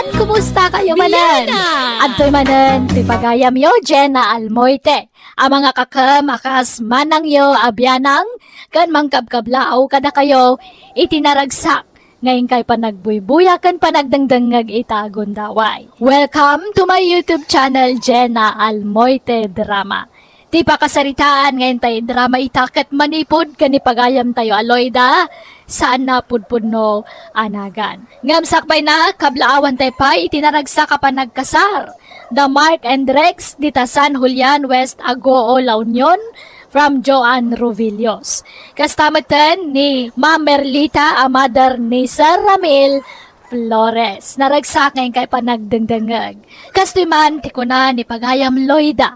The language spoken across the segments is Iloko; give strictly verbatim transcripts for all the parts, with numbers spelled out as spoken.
Kumusta kayo manen? Bianang! Adtoy manen ti pagayamyo, Jenna Almoite. A mga kakem a kas manangyo a bianang, ken mangkabkablaaw kadakayo iti naragsak nga inkay panagbuybuya ken panagdengdengngeg ita a gundaway. Welcome to my YouTube channel, Jenna Almoite Drama. Ti pakasaritaan nga intay drama ita ket manipud ken ni pagayamtayo a Loida, saan a pudpudno a nagan. Ngem sakbayna, kablaawantay pay iti naragsak a panagkasar da Mark and Rex dita San Julian, West Agoo, La Union, from Joan Ruvillos. Kasta metten ni Ma'am Merlita a mother ni Sir Ramil Flores. Naragsak nga inkay panagdengdengngeg. Kastoy man ti kuna ni pagayam Loida.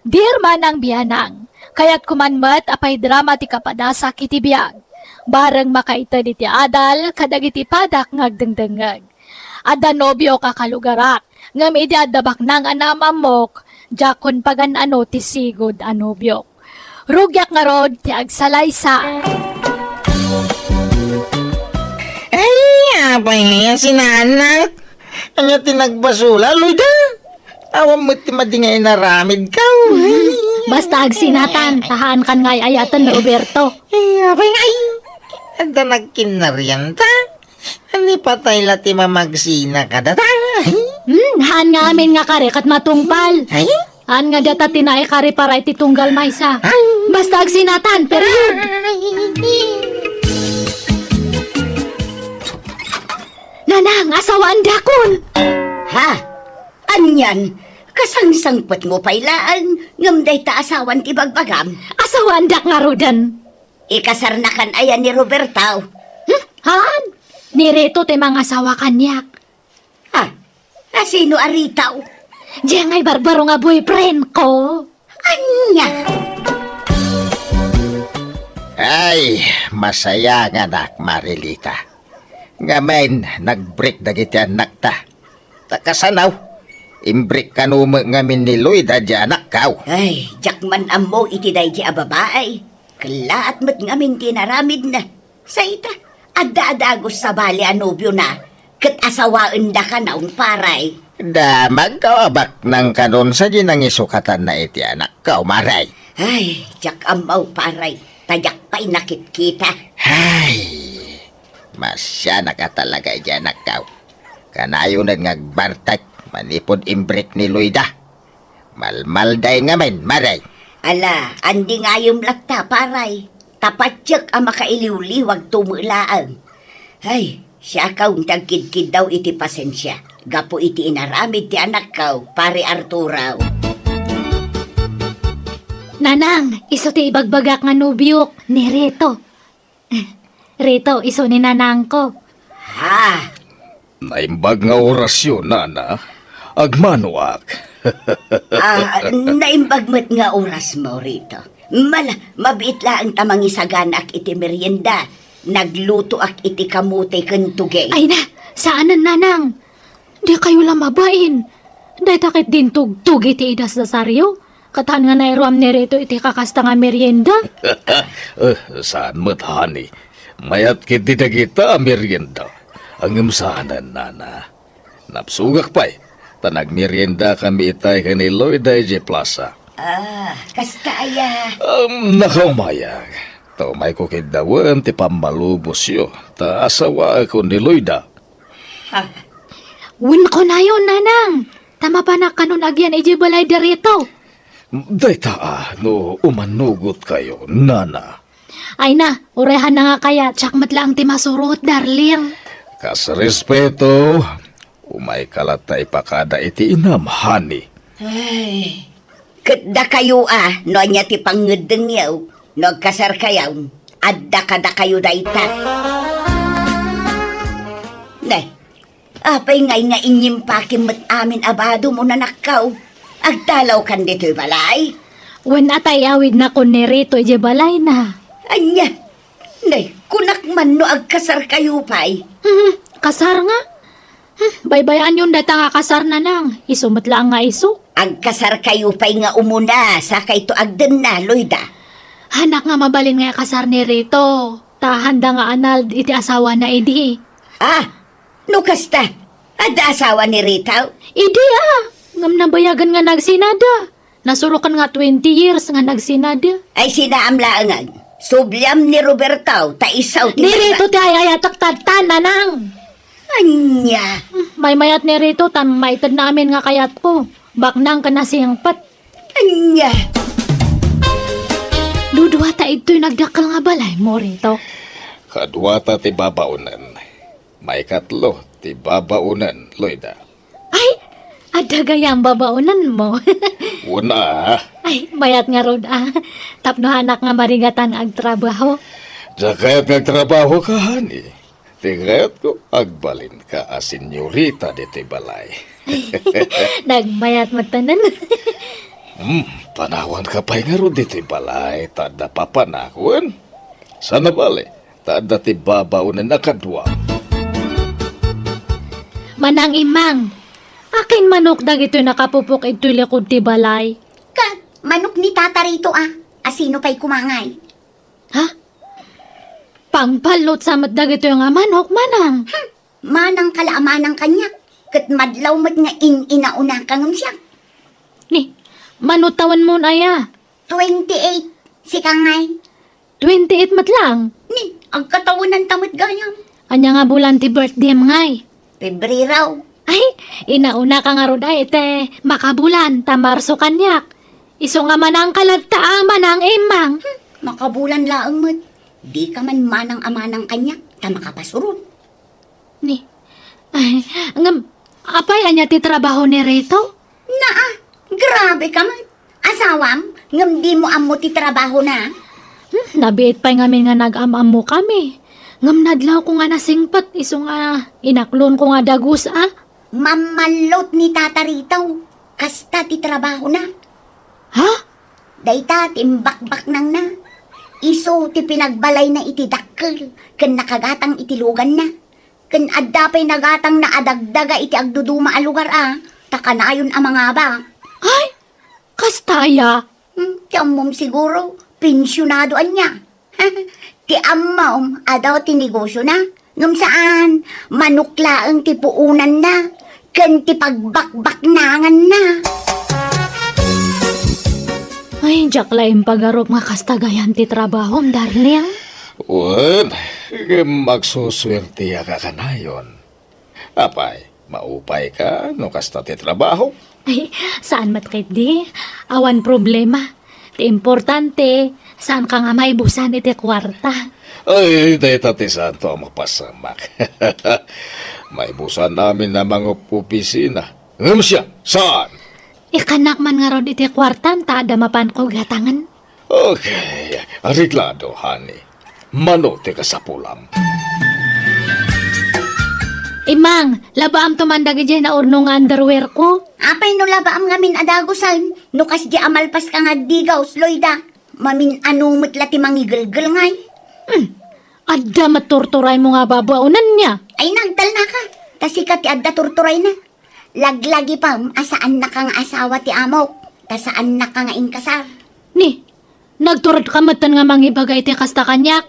Dear Manang Bianang, kayatko man met a paidrama ti kapadasak iti biag. Bareng makaited iti adal kadagiti padak nga agdengdengngeg. Adda nobiok a kalugarak, ngem idi adda baknang a naam-ammok, diakon pagan-ano ti sigud a nobiok. Rugiak ngarud ti agsalaysa. Ay, apay nga sinanak? Ania ti nagbasol, Loida? Awan met ti madi nga inaramidko. Basta agsinatan, ta haankan nga ay-ayaten, Roberto. Ay, apay nga, ay, adda nagkinnarian ta? Ani patay la ti mamagsina kadata? Hmm, haan nga amin nga kari ket matungpal. Ay? Haan nga data ti naikari para iti tunggal maysa. Ay? Basta agsinatan, period. Nanang, asawaandakon! Ha? Anian? Kasangsangpetmo pay laeng, ngem dayta asawan ti bagbagam? Asawaandak ngaruden. Ikasarnakan aya ni Roberto? Hmm? Haan? Ni Rito ti mangasawa kaniak. Ha? Asino a Rito? Diay nga ibarbaro nga boyfriend ko. Ania? Ay, masayanganak, Marilita. Ngamin, nagbreak dagiti annakta. Ta kasano? Imbreak kano met ngamin ni Loida diay annakko? Ay, diak man ammo iti daydi a babai. Kellaat met ngamin ti inaramidna. Sa ita, adda a dagus sabali a nobiona, ket asawaenda kanon, paray. Damagko a baknang kanon sadi nangisukatanna iti annakko, maray. Ay, diak ammo, paray. Ta diak pay nakitkita. Ay, masianak a talaga iti annakko. Kanayonen nga agbartek manipud imbreak ni Loida. Malmalday ngamin, maray. Ala, andi ngayem latta, paray. Ta patiek a makailiwliwagto met laeng. Ay, siakon ti agkidkiddaw iti pasensia gapu iti inaramid ti annakko, Pare Arturo. Nanang, isu ti ibagbagak nga nobiok, ni Rito. Rito, isu ni nanangko. Ha? Naimbag nga orasyo, nana. Agmanoak. Ah, naimbag met nga orasmo, Rito. Mala, mabiit laeng ta mangisaganaak iti merienda. Naglutoak iti kamote ken tugeng. Ay na, saanen, nanang. Dikayo la mabain. Dayta ket dintugtog iti idasdasaryo. Ket haan nga nairuam ni Rito iti kakasta nga merienda. Eh, saan met, honey. Mayat ketdi dagita a merienda. Ngem saanen, nana. Napsugak pay, ta nagmeriendakami itay ken ni Loida idiay plaza. Ah, kasta aya? Um, nakaumayag. Ta umayko kiddawen ti pammalubosyo, ta asawaekon ni Loida. Ha? Wenno kunayon, nanang, ta mapanak kanon agyan idiay balay da Rito. Dayta a, no umannugotkayo, nana. Ay na, uray haan nga kayat, siak met laeng ti masurot, darling. Kas respeto, umayka latta ipakada iti inam, honey. Ay, ket dakayo a, no ania ti pangngeddengyo, no agkasarkayo, adda kadakayo dayta. Nay, apay ngay nga inyimpakim met amin a badom, nanakko? Agtalawkan ditoy balay? Wen a ta iawidnakon ni Rito idiay balayna. Ania? Nay, kunak man no agkasarkayo pay. Hmm, kasar nga? Hmm, baybay-anyon dayta nga kasar, nanang. Isu met laeng nga isu. Agkasarkayo pay nga umuna, sakayto agdenna, Loida. Haanak nga mabalin nga ikasar ni Rito. Ta haanda nga anald iti asawana idi. Ah, no kasta, Adda asawa ni Rito? Idi a, ngem nabayagan nga nagsinada. Nasurokan nga twenty years nga nagsinada. Ay, sinaam laengen. Subliam ni Roberto, ta isu ti Ni Rito ti ayayatak tadtan, Manang. Ania? Hmm, maymayat ni Rito, ta maitedna amin nga kayatko. Baknang ken nasingpet. Ania? Dudua ta idtoy nagdakkel nga balay, Morito. Kaduata ti babaonen. Maikatlo ti babaonen, Loida. Ay, adda gayam babaonenmo. Una. Ay, mayat ngarud a. Tapno hanak nga marigatan nga agtrabaho. Diak kayat nga agtrabaho ka, honey. Ti kayatko, agbalinka a senyorita ditoy balay. Nagmayat met tanan. Hmm, panawanka pay ngarud ditoy balay, ta adda papanak wen? Saan a bale, ta adda ti babaonen a kadua. Manang Imang, akin manok dagitoy nakapupok idtoy likod ti balay? Ket manok ni Tata Rito a. Asino pay koma ngay? Ha? Pangpallot sa met dagitoy nga manok, Manang. Hmm, manangka la a manang kaniak, ket madlaw met nga in-inaunaka ngem siak. Ni, mano tawenmon aya? Twenty-eight, sika ngay? Twenty-eight met laeng? Ni, agkatawenanta met gayam. Ania nga bulan ti birthdayem ngay? Pebrero. Ay, inaunaka ngarud ay iti makabulan ta Marso kaniak. Isu nga manangka latta a Manang Imang. Hmm, makabulan laeng met. Dika man manang a manang kaniak ta makapasurot. Ni, ay, ngem, apay ania ti trabaho ni Rito? Naa, grabe ka met. Asawam, ngem dimo ammo ti trabahona? Hmm, nabiit pay ngamin nga nag-am-ammokami. Ngem nadlawko nga nasingpet isu nga inaklonko nga dagus a. Mammallot ni Tata Rito. Kasta ti trabahona. Ha? Dayta ti imbakbaknangna. Isu ti pinagbalayna iti dakkel ken nakagatang iti luganna. Ken adda pay nagatangna a dagdaga iti agduduma a lugar a, ta kanayon a mangabak. Ay, kasta aya? Hmm, ti ammom siguro, pensionado ania. Ti ammom, adu ti negosiona. Ngem saan, manok laeng ti puonanna, ken ti pagbakbaknanganna. Ay, diak la impagarup nga kasta gayan ti trabahom, darling. Wen, ngem agsusuertiak a kanayon. Apay, maupayka no kasta ti trabaho? Ay, saan met ketdi? Awan problema. Ti importante, saanka nga maibusan iti kuarta. Ay, dayta ti saanto a mapasamak. Maibusan amin a mangopisina. Ngem siak, saan? Ikkanak man ngarud iti kuartam ta adda mapanko gatangen. Okay, areglado, honey. Mano ti kasapulam? Imang, labaamto man dagidiay naurno nga underwear ko. Apay no labaam ngamin a dagusen, no kasdi a malpaska nga agdigaws, Loida. Mamin-ano met la ti mangigelgel ngay. Hmm, adda met turturaymo nga babaonen nia. Ay, nagtalnaka. Ta sika ti adda turturayna. Laglagipem a saannaka nga asawa ti amok, ta saannaka nga inkasar. Ni, nagturedka metten nga mangibaga iti kasta kaniak?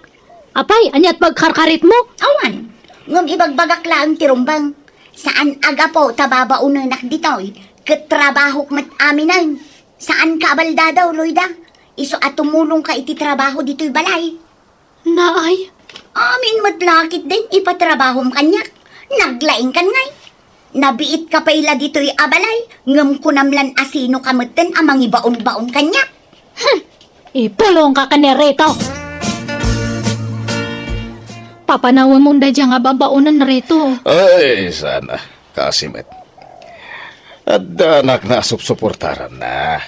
Apay, aniat pagkarkaritmo? Awan, ngem ibagbagak laeng ti rumbeng. Saan a gapu ta babaonenak ditoy, ket trabahok met aminen. Saanka a baldadaw, Loida. Isu a tumulongka iti trabaho ditoy balay. Naay? Amin met la ketdin ipatrabahom kaniak. Naglaingkan ngay. Nabiitka pay la ditoy a balay, ngem kunam lan a sinoka metten a mangibaonbaon kaniak. Hmm. Ipulongka ken ni Rito. Papanawemon daydiay nga babaonen, Rito. Ay, sana. Kasi met. Adda anakna a supsuportaranna.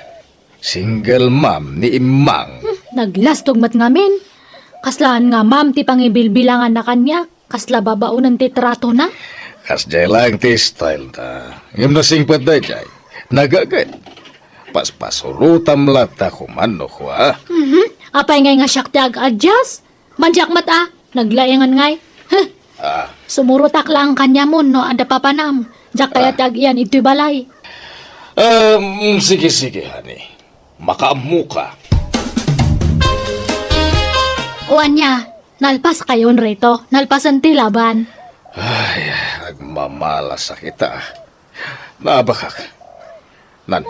Single mom ni Imang. Hmm, naglastog met ngamin. Kaslaan nga mom ti pangibilbilanganna kaniak, kasla babaonen ti tratona. Kasdiay laeng ti style na. Ngem nasingpet daydiay. Nagaget. Paspasurotam latta kuman no kua. Mhm. Apay ngay nga siak ti ag-adjust? Mandiak met a, naglaingan ngay. Huh. Ah. Sumurotak laeng kaniamon no adda papanam. Diak kayat ti ag-iyan itoy balay. Um, sige, sige, honey. Makaammoka. O ania, nalpaskayon Rito, nalpasen ti laban. Ay, agmamalasakit a. Naabakak. Nan,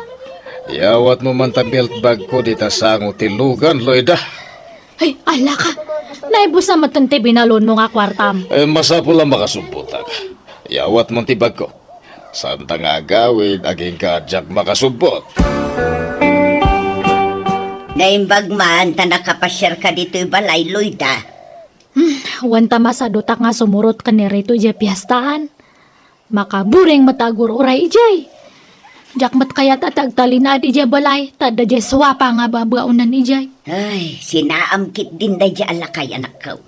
iyawatmo man ta belt bagko dita sango ti lugan, Loida. Ay, ala ka. Naibusa met ti binalonmo nga kuartam. Eh, masapul a makasubbotak. Iyawatmo ti bagko. Saan ta nga agawid, agingga a diak makasubbot. Naimbag man ta nakapasiarka ditoy balay, Loida. Hmm, wen ta masadutak nga sumurot ken ni Rito idiay piestaan. Makaburing met a agur-uray idiay. Diak met kayat a ti agtalinaed idiay balay, ta adda diay suapa nga babaonan idiay. Ay, sinaam ketdin daydiay a lakay, anakko.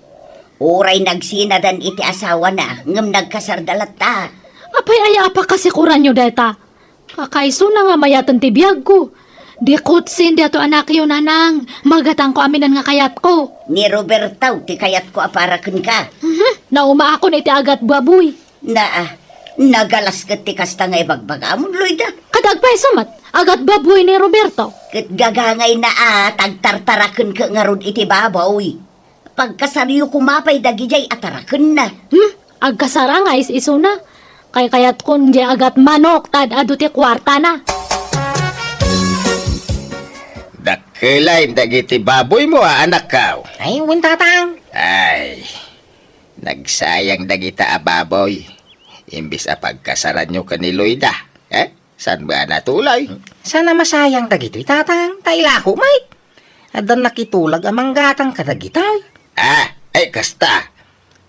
Uray nagsinadan iti asawana, ngem nagkasarda latta. Apay aya a pakasikuranyo dayta? Kakaisuna nga mayaten ti biagko. Dikutsin daytoy anakyo, nanang. Magatangko aminen nga kayatko. Ni Roberto ti kayatko a para kenka. Mhm. Naumaakon iti agatbabuy. Naa, nagalas ket ti kasta nga ibagbagam, Loida. Ket agpayso met, agatbabuy ni Roberto. Ket gagangayna a ta agtartaraken ket ngarud iti baboy. Pagkasaryo koma pay dagidiay a tarakenna. Hmm? Agkasara nga is-isuna. Kaykayatkon diay agatmanok ta ad-adu ti kuartana. Dakkelay dagiti baboymo a, anakko. Ay, wen, tatang. Ay, nagsayang dagita a baboy. Imbes a pagkasaranyo ken ni Loida, eh? Saan ba a natuloy? Saan a masayang dagitoy, tatang? Ta ilako met. Addan nakitulag a manggatang kadagitoy. Ah, ay, kasta.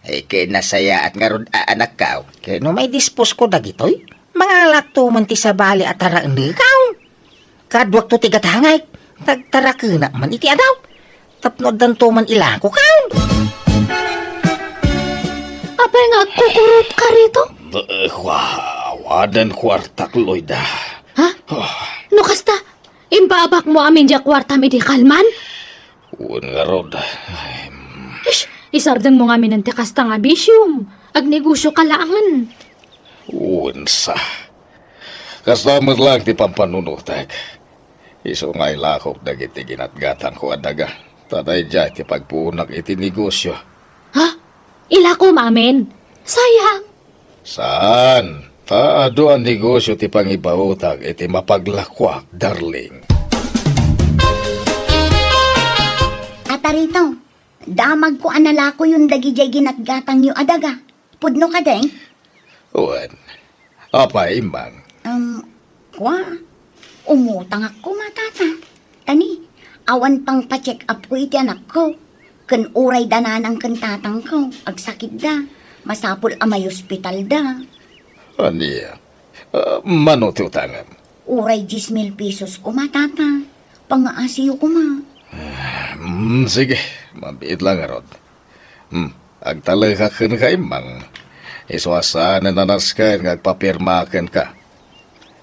Ay, kinasayaat ngarud a, anakko. Ket no maidisposko dagitoy, mangalakto man ti sabali a taraenekon. Kaduakto ti gatangek, tagtarakenak man iti adaw. Tapno addanto man ilako, kaon. Apay nga agkukurotka rito? Eh, wa-, awanen kuartak, Loida. Ha? Oh. No kasta, imbabakmo amin diay kuartam idi kalman? Wen ngarud. Ay, mm. Ish, isardengmo ngamin ti kasta nga bisiom. Agnegosio ka laengen. Wen sa. Kasta met laeng ti pampanunotek. Isu nga ilakok dagiti ginatgatangko a daga. Ta daydiay ti pagpuonak iti negosio. Ha? Ilakom amin? Sayang. Saan? Ta adu a negosio ti pangibaotak iti mapaglakoak, darling. Atarito, damagko a nalakoyon dagidiay ginatgatangyo a daga. Pudno kadi? Wen. Apay, Immang? Um, kua, umutangak koma, Tata. Tani, awan pangpa-check up ko iti anakko. Ken uray da nanang ken tatangko, agsakitda. Masapul a maiospitalda. Ania? Ah, mano ti utangem? Uray dies mil pesos koma, Tata. Pangaasiyo koma. Mm, sige, mabiit lang ngarud. Hmm, agtalekak kenka, Immang. Isu a saan a nasken nga agpapirma kenka.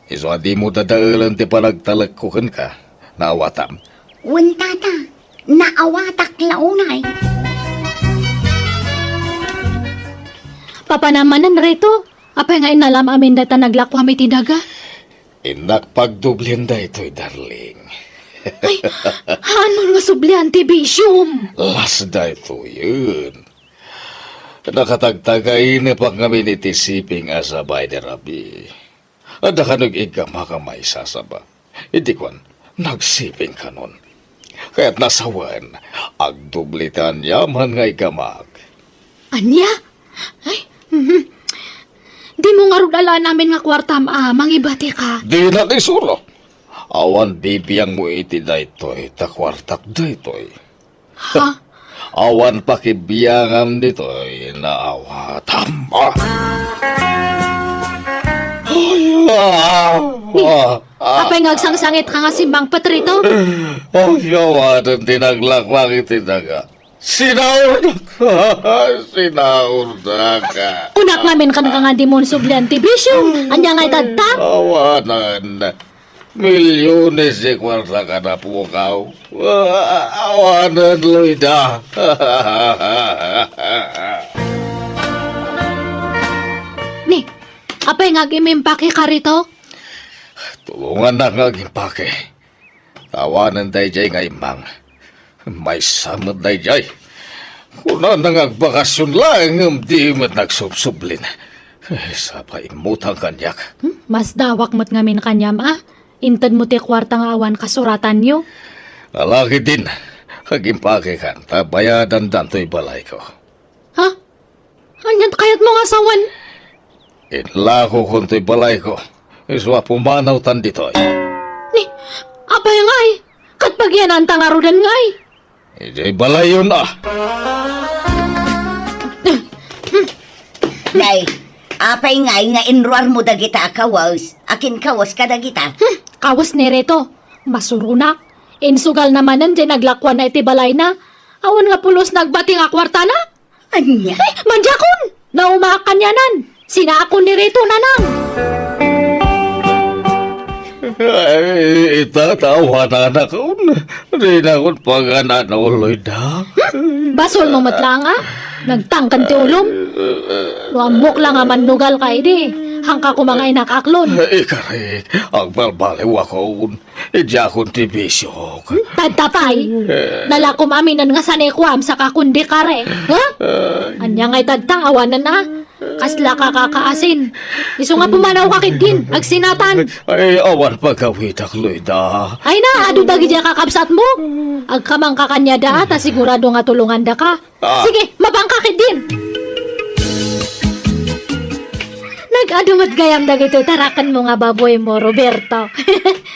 Isu a dimo dadaelen ti panagtalekko kenka. Naawatam? Wen, Tata. Naawatak la unay. Papanam manen, Rito. Apay nga innalam amin dayta naglakoam iti daga? Innak pagdoblian daytoy, darling. Ay, haanmo nga sublian ti bisiom? Las daytoyen. Nakatagtagainepak ngamin iti siping a sabay ni Rabi. Adda kano iggamak a maisasaba. Idi kuan, nagsiping kanon. Kayatna a sawen, agdobli ti aniaman nga iggamak. Ania? Ay, mhm. Dimo ngarud alaen amin nga kuartam a mangibatika? Dinak isuro. Awan bibiangmo iti daytoy, ta kuartak daytoy. Ha? Awan pakibiangam ditoy, naawatam. Ah! Ay, ah! Ni, ah, ah. Apay nga agsangsangitka nga simmangpet rito? Ay, awanen ti naglakwak iti daga. Sinaurdak! Sinaurdak! Kunak ngamin kenka nga dimon sublian ti bisio. Ania nga itadta? Awanen. Milyones ti kuarta kada pukaw. Awanen, Loida. Ni, apay nga agimpake ka rito? Tulongannak nga agimpake. Awanen daydiay nga immang. Maysa met daydiay. Kunana nga agbakasyon laeng ngem di met nagsubsublin. Eh, sapa immutang kaniak. Hmm? Masdawak met ngamin kaniam, a? Intedmo ti kuarta nga awan kasuratanyo. Ala ketdin, agimpakekan ta bayadandan toy balayko. Ha? Anian kayatmo nga sawen? Inlakokon toy balayko. Isu a pumanawtan ditoy. Ni, apay ngay? Ket pagiyananta ngaruden ngay? Idiay balayon a. Nay, apay ngay nga inruarmo dagita a kawes? Akin kawes kadagita? Hmm, kawes ni Rito. Masuronak. Insugalna manen diay naglakuanna iti balayna. Awan nga pulos nagbati nga kuartana. Ania? Eh, mandiakon! Naumaak kanianan. Sinaakon ni Rito, Nanang. Ay, ita, ta awananakon. Dinakon pagan-ano, Loida. Basolmo met laeng, a? Nagtangken ti ulom. No ammok la nga mannugalka idi, haanka koma nga inakaklon. Ikarik, agbalbaliwakon. Idiakon ti bisiok. Tadta pay. Nalakom aminen nga sanikuam saka kundi kare. Ha? Ay. Ania ngay tadta, awanen a? Kasla ka kakaasin. Isu nga pumanawka ketdin, agsinatan. Ay, awan pagawidak, Loida. Ay na, adu dagiti a kakabsatmo. Agkamangka kaniada, ta sigurado nga tulongandaka. Ah. Sige, mapanka ketdin. Nag-adu met gayam dagitoy tarakenmo nga baboymo, Roberto.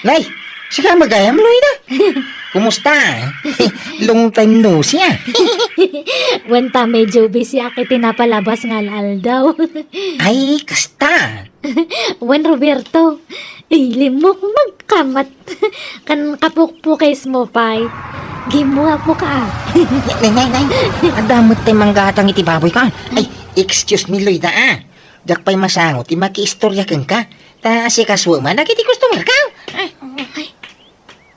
Nay, sika met gayam, Loida. Kumusta? Long time no see, a. Wen ta medyo busy ak iti napalabas nga al-aldaw. Ay, kasta. Wen, Roberto, ilimmok magkamat. Kan kapukpukes mo pay. Gimuapo ka. Nay, nay, nay. Adda met tay manggatang iti baboyko. Ay, excuse me, Loida, a. Diak pay masango ti makiistorya kenka. Ta asikasuem man dagiti customerko. Ay. Ay,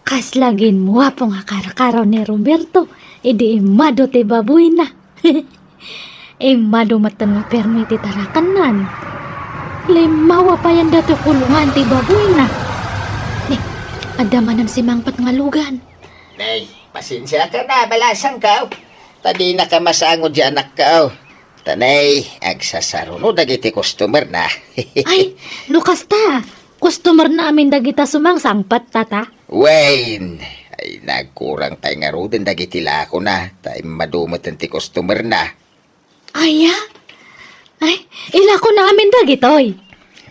kasla gimuapo nga karkaro ni Roberto. Idi immadu ti baboyna. Immadu metten nga permi ti tarakennan. Limmawa payen datoy kulongan ti baboyna. Ni, adda manen simangpet nga lugan. Nay, pasensiaka na, balasangko. Ta dinaka masango diay anakko. Ta nay, agsasaruno dagiti customerna. Ay, no kasta, customerna amin dagita sumangsangpet, tata. Wen, ay, nagkurang pay ngaruden dagiti lakona, ta immadu metten ti customerna. Aya? Ay, ilakona amin dagitoy.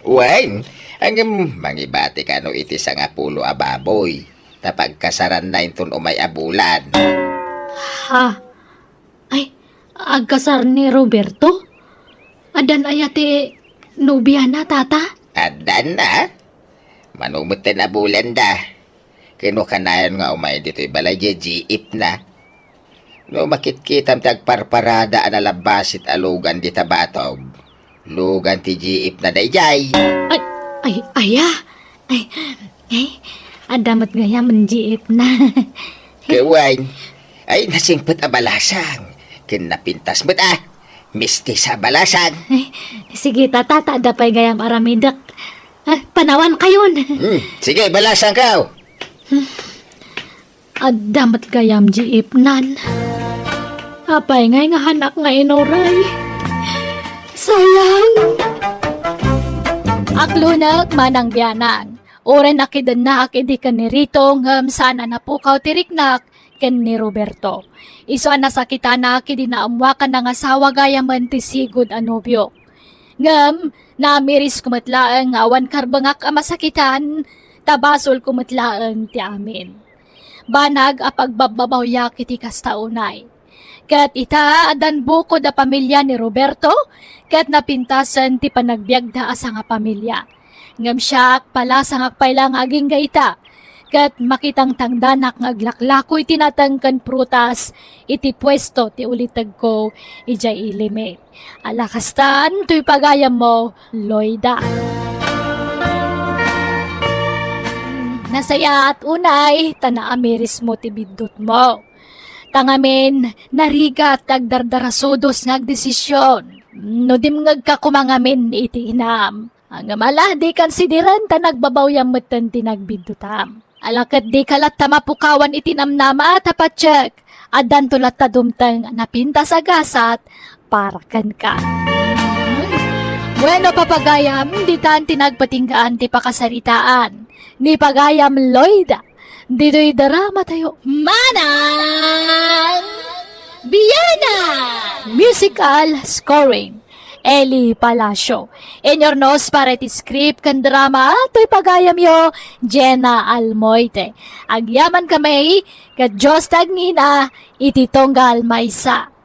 Wen, ngem mangibatika no iti sangapulo a baboy, ta pagkasaranna inton umay a bulan. Ha? Ay, agkasar ni Roberto? Addan aya ti nobiana, tata? Addan a. Mano metten a bulanda. Ken no kanayon nga umay ditoy balay diay jeepna. No makitkitam ti agparparada a nalabbasit a lugan dita batog, lugan ti jeepna daydiay. Ay, ay, aya? Ay, ay, adda met gayam jeepna. Ket wen, ay, nasingpet a balasang. Ken napintas met a. Mistisa a balasang. Ay, sige, tata, ta adda pay gayam aramidek. Ah, panawankayon. Hmm, sige, balasangko. Adda met gayam jeepnan. Apay ngay nga haanak nga inuray? Sayang. Aklonek, manang bianang. Uray nakidennak idi ken ni Rito ngem saan a napukaw ti riknak ken ni Roberto. Isu a nasakitanak idi naammoak a nangasawa gayamen ti sigud a nobio. Ngem naamirisko met laeng nga awan karbengak a masakitan, ta basolko met laeng ti amin. Banag a pagbabbabawiak iti kasta unay. Ket ita, addan bukod a pamilia ni Roberto, ket napintasen ti panagbiagda a sangapamilia. Ngem siak, palasangak pay la nga agingga ita, ket makitangtangdanak nga aglaklako iti nateng ken prutas iti puesto ti ulitegko idiay Ilime. Ala kastan toy pagayammo, Loida. Nasayaat unay ta naamirismo ti biddutmo. Ta ngamin, narigat ti agdardarasudos nga agdesision. No dimngegka koma ngamin iti inam, ngem ala, dikan sidiren ta nagbabawiam metten ti nagbiddutam. Ala ket dika latta mapukawan iti namnama, ta patiek, addanto latta dumteng a napintas a gasat para kenka. Bueno, papagayam, ditan ti nagpatinggaan ti pakasaritaan ni Pagayam Lloyd. Ditoy drama tayo, Manang Biana! Musical scoring, Eli Palacio. Inyurnos para iti script ken drama, toy pagayamyo, Jenna Almoite. Agyaman kami, ket Dios ti agngina iti tunggal maysa.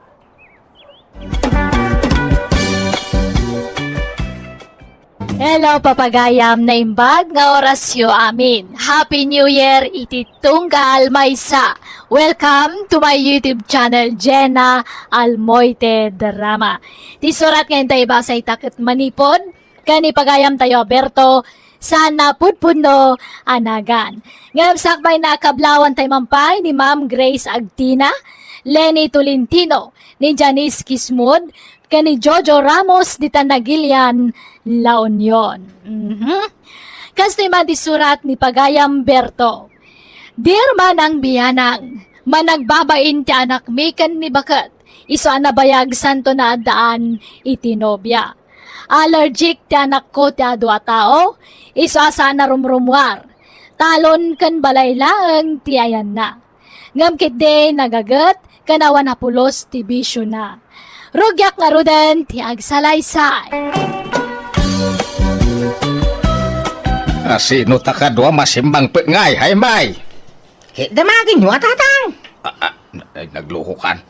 Hello, papagayam, naimbag nga orasyo amin. Happy New Year iti tunggal maysa. Welcome to my YouTube channel, Jenna Almoite Drama. Ti surat nga intay ibasa ita ket manipud ken ni pagayam tayo a Berto, saan a pudpudno a nagan. Ngem sakbay, nakablawan tay mampay ni Ma'am Grace Agtina, Lenny Tolentino, ni Janice Kismud, ken ni Jojo Ramos dita Nagilian, La Union. Mhm. Kastoy man ti surat ni Pagayam Berto. Dear Manang Bianang, managbabain ti anakmi ken ni baket, isu a nabayag santo naaddaan iti nobia. Allergic ti anakko ti adu a tao, isu a saan a rumrumuar. Talon ken balay laeng ti ayanna. Ngem ketdi nagaget ken awan a pulos ti bisiona. Rugiak ngaruden ti agsalaysay. A, sino ta kadua masimmangpet ngay, Jaime? Ket damagenyo a tatang. A, a, ay, naglukokan.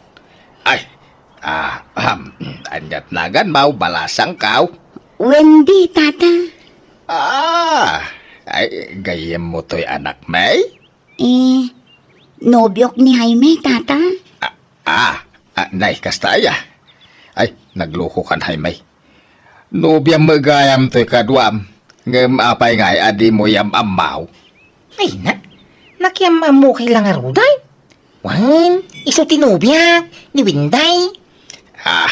Ay, a, ahem, aniat naganmo, balasangko? Wendy, tata. A, ay, gayyemmo toy anakmi? E, nobiok ni Jaime, tata. A, a, a, nay, kasta aya? Ay, naglukokan, Jaime. Nobiam met gayam toy kaduam, ngem apay ngay a dimo yam-ammo? Ay na, nakiam-ammokay la ngaruden? Wen, isu ti nobiak, ni Wendy. A,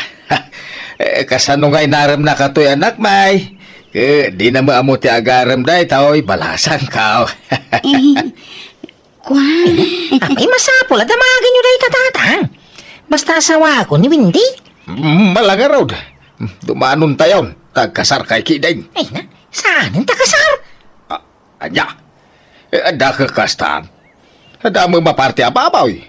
e, kasano nga inaremnaka toy, anakmi? Ket dina met ammo ti agarem daytoy, balasangko. E, kuan. Apay, masapul a damagenyo dayta, tatang. Basta asawakon ni Wendy. Mm, ala ngarud. Dumanontayon, ta agkasarkay ketdin. Ay na, saanen ta kasar? A, ania? E, adda kakastan. Adda met maparti a baboy.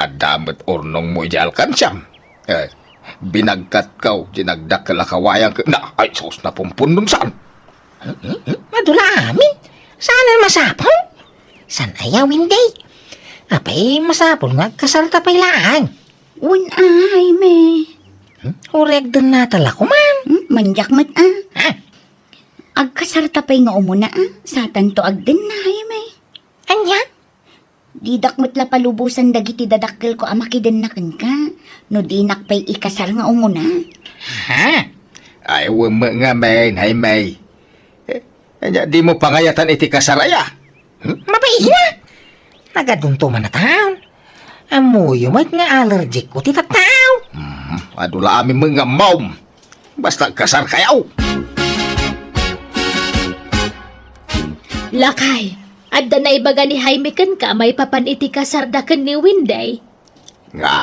Adda met urnongmo idiay alkansiam. E, binagkatko diay nagdakkel a kawayan ket, na, ay sus, napumpunnon san. Hmm, hmm, hmm, madula amin. Saan a masapul? Saan aya, Wendy? Apay, masapul nga agkasarta pay laeng. Wen a, Jaime. Hmm? Uray agdennata la koma. Hmm, maniak met a. Ha? Agkasarta pay nga umuna a. Satanto agdenna, Jaime. Ania? Didak met la palubosan dagiti dadakkelko a makidenna kenka, no dinak pay ikasar nga umuna. Ha? Ay, wen met ngamin, Jaime. E, ania, dimo pangayatan iti kasar aya? Hmm? Mabain a! Nagadunto man a tao. Ammoyo met nga allergic ko ti tattao. Hmm, adu la amin met nga ammom. Basta agkasarkayo. Lakay, adda naibaga ni Jaime kenka maipapan iti kasarda ken ni Wendy? Nga?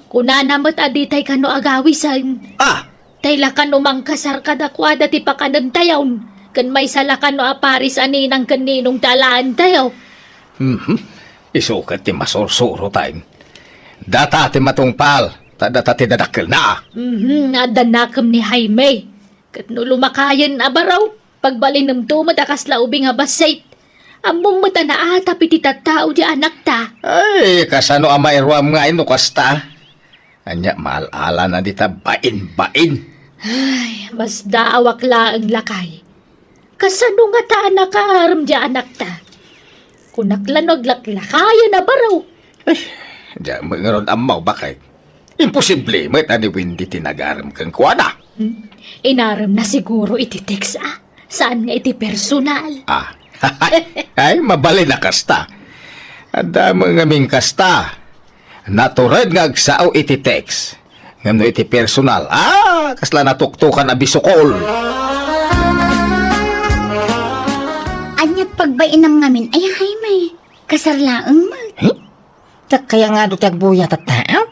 Kunana met a ditay kano agawisen. A! Tay la kano mangkasar kadakuada ti pakanentayon, ken maysa la kano a paris a ninang ken ninong ti alaentayo. Mhm. Isu ket ti masursurotayo. Data ti matungpal, ta data ti dadakkelna. Mhm, adda nakem ni Jaime. Ket no lumakayen a baro, pagbalinemto met a kasla ubing a bassit. Ammom met a naatap iti tattao ti anakta. Ay, kasano a mairuam ngay no kasta? Ania, maal-alana dita bain-bain. Ay, masdaawak laeng, lakay. Kasano ngata a nakaarem ti anakta? Kunak la no aglaklakayen a baro. Ay, diak met ngarud ammo, baket. Imposible met a ni Wendy ti nagarem kenkuana. Hmm? Inaremna siguro iti text, a? Saan nga iti personal? A. Ay, mabalin a kasta. Adda met ngamin kasta. Natured nga agsao iti text. Ngem no iti personal, a, kasla natuktokan a bisukol. Ania Pagbainam ngamin, ay, Jaime. Kasar laeng met. Hmm? Dakaya nga adu ti agbuya tatta, ah?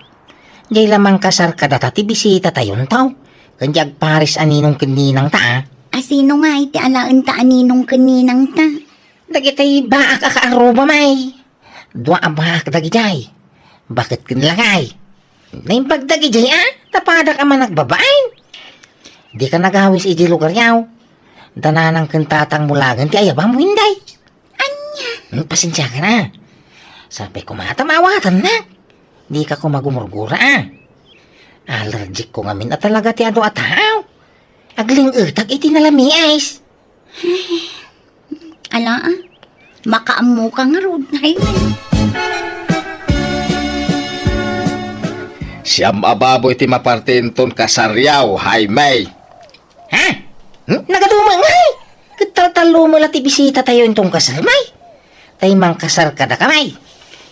Jay la mangkasar kadata ti bisita tayonto. Ken di agparis a ninong ken ninangta, ah? A sino ngay ti alaenta a ninong ken ninangta? Dagiti baak a kaaruba, may. Dua a baak dagidiay. Baket ken langay. Naimbag dagidiay, ah? Tapadak a managbabain. Dika nagawis iti lugar yaw. Dananang ken tatangmo laeng ti ayabam, Winday. Ania? Hmm, pasensiaka na. Sabi ko, mata maawatannak. Dika ko magumurgura, ah. Allergic ko ngamin a talaga ti adu a tao. Agling-etak iti nalamiis. Ala, ah. Makaammoka ngarud, Jaime. Siam a baboy ti maparti inton kasaryaw, Jaime. Ha? Hmm? Nagaduma ngay? Ket taltallo met la ti bisita tayo inton kasar, may. Tay mangkasar kadaka, may.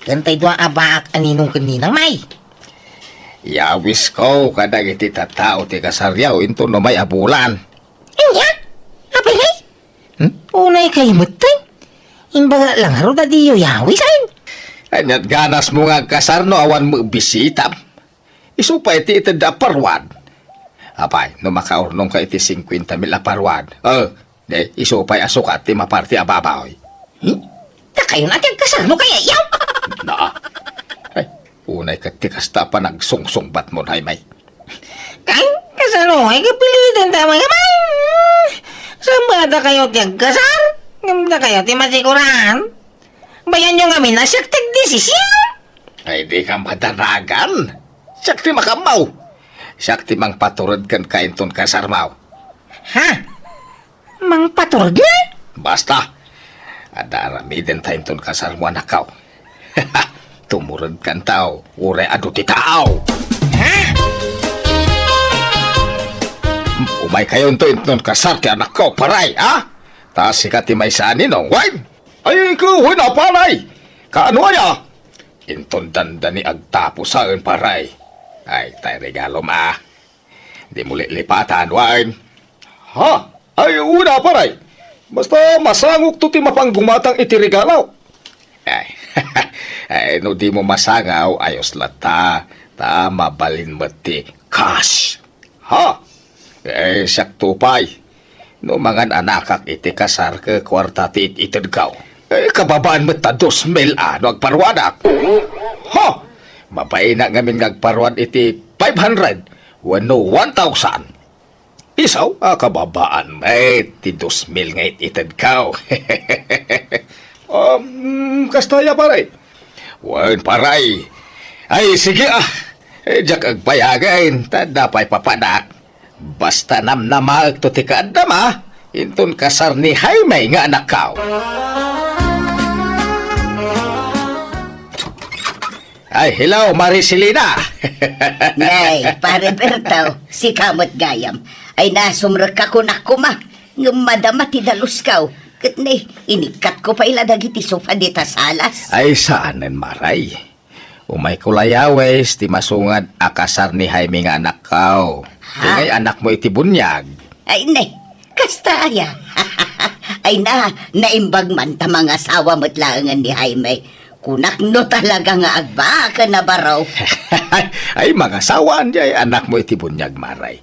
Ken tay dua a baak a ninong ken ninang, may. Yawisko kadagiti tattao ti kasaryaw inton umay a bulan. Ania? Apay, may? Hmm? Unay kayo met, tay. Imbaga lang, Rod, a diyo yawis, ay. Ania't ganasmo nga agkasar no awan mo bisitam? Isu pay ti itedda a paruad. Apay, no makaurnongka iti singkuenta mil a paruad, eh, di, isu pay a sukat ti maparti a babawi. Hmm? Dakayon a ti agkasar no kayat yaw? Na. Ay, unay ket ti kasta a panagsungsungbatmon, Jaime. Kan, kasano ay kapilitan ta, mga man? Saan ba dakayo ti agkasar? Ngem dakayo ti masikuran? Bayanyo ngamin a siak ti agdesisyon. Ay, dika madanagan. Siak ti makammaw. Siak ti mangpatured kenka inton kasarmaw. Ha? Mangpatured nga? Basta. Adda aramiden ta inton kasarmo, anakko. Tumured kantaw, uray adu ti tao. Ha? Umay kayonto inton kasar ti anakko, paray, ha? Ta sika ti maysa a ninong, wen? Ay, ikaw, wen a, paray? Kaano aya? Inton dandani agtapusaen, paray. Ay, tay regalom, ah. Dimo lilipatan, wen? Ha? Ay, una, paray. Basta masangokto ti mapanggumatang iti regalo. Ay, ay, no dimo masangaw, ayos latta. Ta mabalin met ti cash. Ha? Eh, siak to pay. No mangan-anakak iti kasar ket kuarta ti it-itedko. Eh, kababaan met ta dos mil a no agparuadak. Ha? Mabainak ngamin nga agparuad iti five hundred wenno one thousand. Isu a kababaan met ti dos mil nga it-itedko. Um, kasta aya, paray? Wen, paray. Ay, sige, ah. Eh, diak agbayagen, ta adda pay papadak. Basta namnamaekto ti kaaddam, ah. Inton kasar ni Jaime nga anakko. Ay, hello, Maricelina. Nay, Pare Berto, sika met gayam. Ay, nasumrekka kunak koma. Ngem madama ti dalusko. Ket ne, inikkatko pay la dagiti sofa dita salas. Ay, saanen, Maray. Umayko la yawis ti masungad a kasar ni Jaime nga anakko. Ha? Ti ngay anakmo iti buniag. Ay, ne, kasta aya. Ay na, naimbag man ta mangasawa met laengen ni Jaime. Kunak no talaga nga agbaken a baro. Ay, mangasawaan diay anakmo iti buniag, Maray.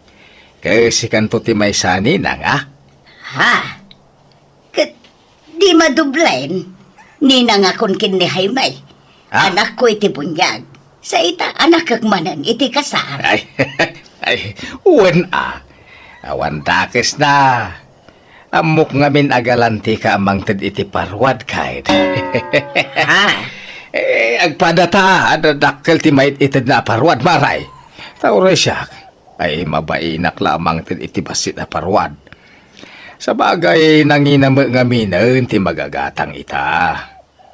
Ket sikanto ti maysa a ninang, a? Ha? Ket di madublen, ninangakon ken ni Jaime. Ah. Anakko iti buniag. Sa ita, anakek manen iti kasar. Ay, ay, wen a. Awan dakesna. Ammok ngamin a galantika a mangted iti paruad, kayat. Ha? Eh, agpadata, adda dakkel ti mait-itedna a paruad, Maray. Ta uray siak, ay mabainak la a mangted iti bassit a paruad. Sabagay, nangina met ngaminen ti magagatang ita.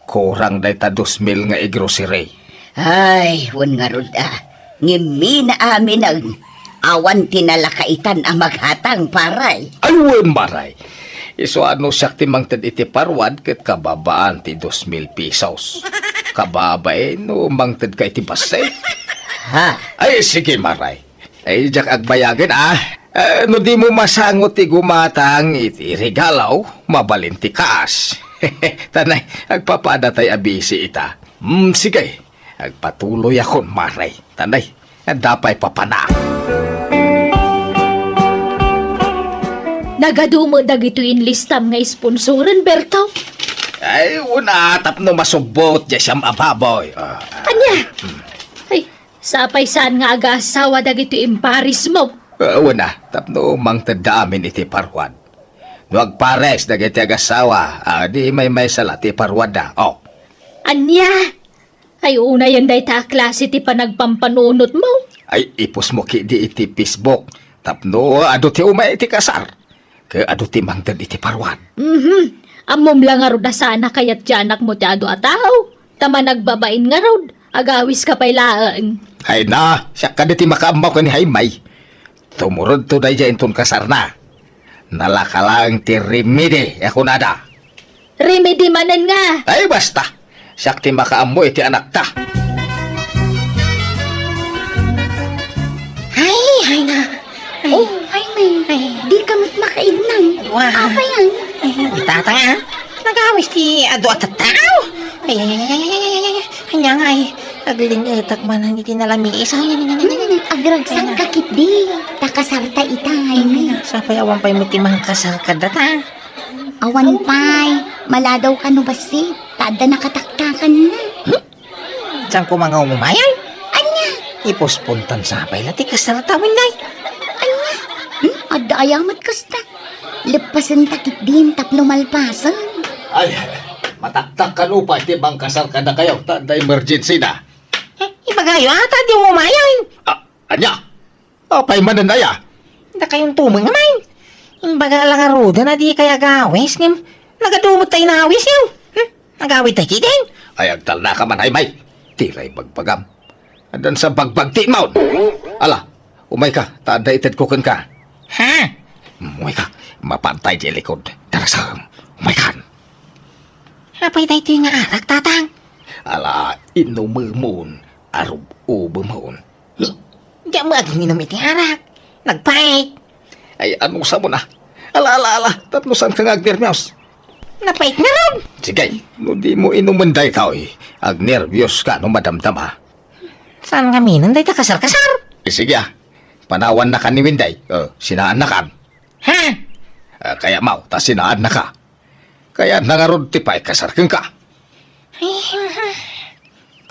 Kurang dayta dos mil nga i-grocery. Ay, wen ngarud a. Ngem mina aminen, awan ti nalakaitan a maghatang, Paray. Ay, wen, Maray. Isu a no siak ti mangted iti paruad ket kababaan ti dos mil pesos. Kababain no mangtedka iti bassit. Ha? Ay, sige, Maray. Ay, diak agbayagen, a. Eh, no dimo masango ti gumatang iti regalo, mabalin ti kaas. Tanay, agpapada tay a bisi ita. Hmm, sige. Agpatuloyakon, mare. Tanay, adda pay papanaak. Nagadu met dagitoy inlistam nga sponsoren, Berto? Ay, una, tapno masubbot, diay siam a baboy. Ah, ah. Ania? Hmm. Ay, sapay saan nga agaasawa dagitoy imparismo? Ah, una, tapno mangtedda amin iti paruan. No agpares dagiti agaasawa, a, di maymaysa la ti paruanda. Oh. Ania? Ay, unayen dayta a klase ti panagpampanunotmo. Ay, ipusmo kidi iti Facebook tapno adu ti umay iti kasar, ket adu ti mangted iti paruan. Mhm. Ammom la ngarud a saan a kayat ti anakmo ti adu a tao. Ta managbabain ngarud, agawiska pay laeng. Ay na, siak kadi ti makaammo ken ni Jaime. Tumurodto daydiay inton kasarna. Nalaka laeng ti remedy a kunada. Remedy manen nga. Ay, basta. Siak ti makaammo iti anakta. Ay, ay na. Ay. Oh, Jaime. Ay. Di ka met makaidnang. Wa. Apay yan? Ay, tatang, ah. Nagawis ti adu a tattao. Ay, ay, ay, ay, ay, ay. Ania nga, ay. Aglingetak manen iti nalamiis. Ay, ay, ay, ay, ay. Hmm, agragsak ka ketdi. Ta kasarta ita, Jaime. Sapay awan pay met ti mangkasar kadata. Awan pay, maladaw ka no bassit, ta adda nakataktakanna. Hmm? Saan ko manga umumayay? Ania? Ipuspontan sapay la ti kasarta, Wenday. Ania? Hmm? Adda aya met kasta. Leppasenta ketdin tapno malpasen. Ay, mataktak kano pay ti mangkasar kadakayo, ta adda emergency na. Eh, ibagayo, ata di umumayay. Ah, ania? Apay manen aya? Dakayon tumen nga, May. Imbaga la ngaruden a dikay agawis, ngem nagadu met tay inawis, yaw. Hmm? Nagawid tay ketdin. Ay, agtalnaka man, Jaime. Tila ibagbagam. Addan sa bagbagtimaon. Ala, umayka, ta adda itedko kenka. Ha? Umayka, mapantay diay likod. Darasem, umaykan. Apay daytoy nga arak, tatang? Ala, inumemon, arub-ubemon. Ni, diak met aginum iti arak. Nagpait. Ay, anusam na? Ala, ala, ala, tapno saanka nga agnerbios. Napait ngarud. Sige, no dimo inumen daytoy, agnerbios ka no madamdama. Saan ngamin dayta kasar-kasar? Eh, sige, ah. Panawanna ka ni Wenday. Eh, sinaanna kan. Ha? Eh, kayatmo, ta sinaanna ka. Kayatna ngarud ti paikasar kenka. Ay,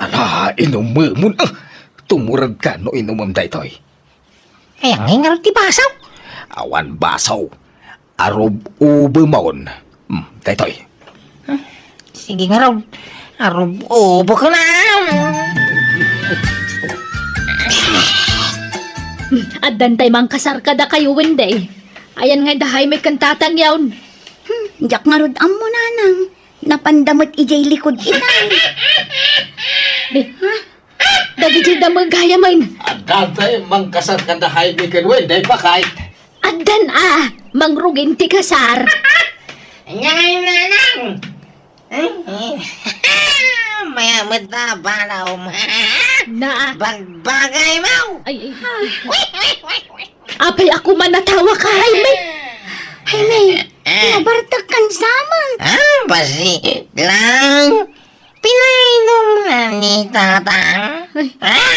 ala, inumemon. Ah, tumuredka no inumem daytoy. Ay, angay ngarud ti baso? Awan baso. Arub-ubemon. Hmm, daytoy. Sige ngarud. Arub-ubekon. Addan tay mangkasar kadakayo, Wenday. Ayan nga da Jaime ken tatang yaon. Hmm, diak ngarud ammo, nanang. Napanda met idiay likod itay. Di, ha? Dagiti damag gayam. Addan tay mangkasar kada Jaime ken Wenday, bakay. Addan a, mangrugin ti kasar. Ania ngay, nanang? Ay, maya met da, balaw. Na. Bagbagay mo. Ay, ay. Apay a kuman natawaka, Jaime? Jaime, nabartek kan samet. Ah, basi lang. Pinainom na ni Tatang. Ay. Ah!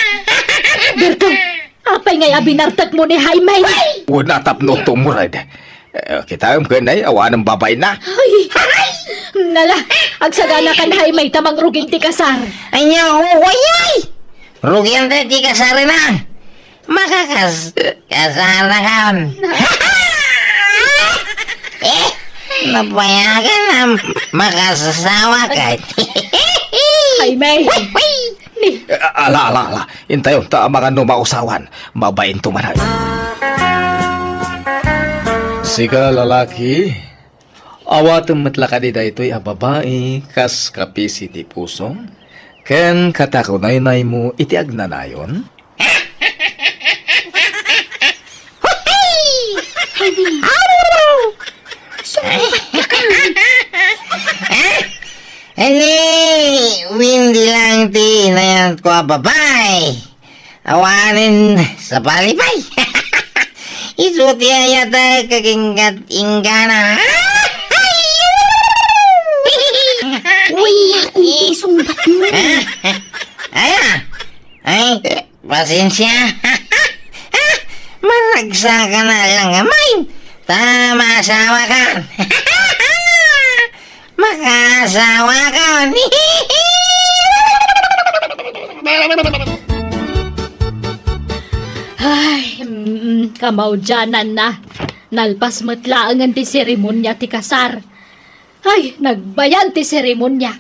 Berto, apay ngay a binartekmo ni Jaime? Wen a tapno tumured. Eh, kitaem ken ay, awanen babaina. Ay, nala, agsagana kan Jaime ta mangrugin ti kasar. Ania, uway, uway! Rugian ti kasarna. Makakas-, kasar na kan. Eh, napayagan a makasasawa ka. Jaime. Ni- A-, ala, ala, ala. Intayon ta amangan no mausawan. Mabain tumanay. Sika, lalaki, awatem met la kadi daytoy a babai kas kapisi ti pusom ken katakunaynaymo iti agnanayon? Ni Wendy lang ti inayatko a babai. Awanen sapalipay. Isu ti ayatek ket inggana. Bat mo. Ah, ah, ah. Ay, pasensia. Maragsakan na lang gamay. Ta maasawakan. Makaasawakan. Ay, mm, kamaudiananna. Nalpas met laengen ti seremonia ti kasar. Ay, nagbayag ti seremonia.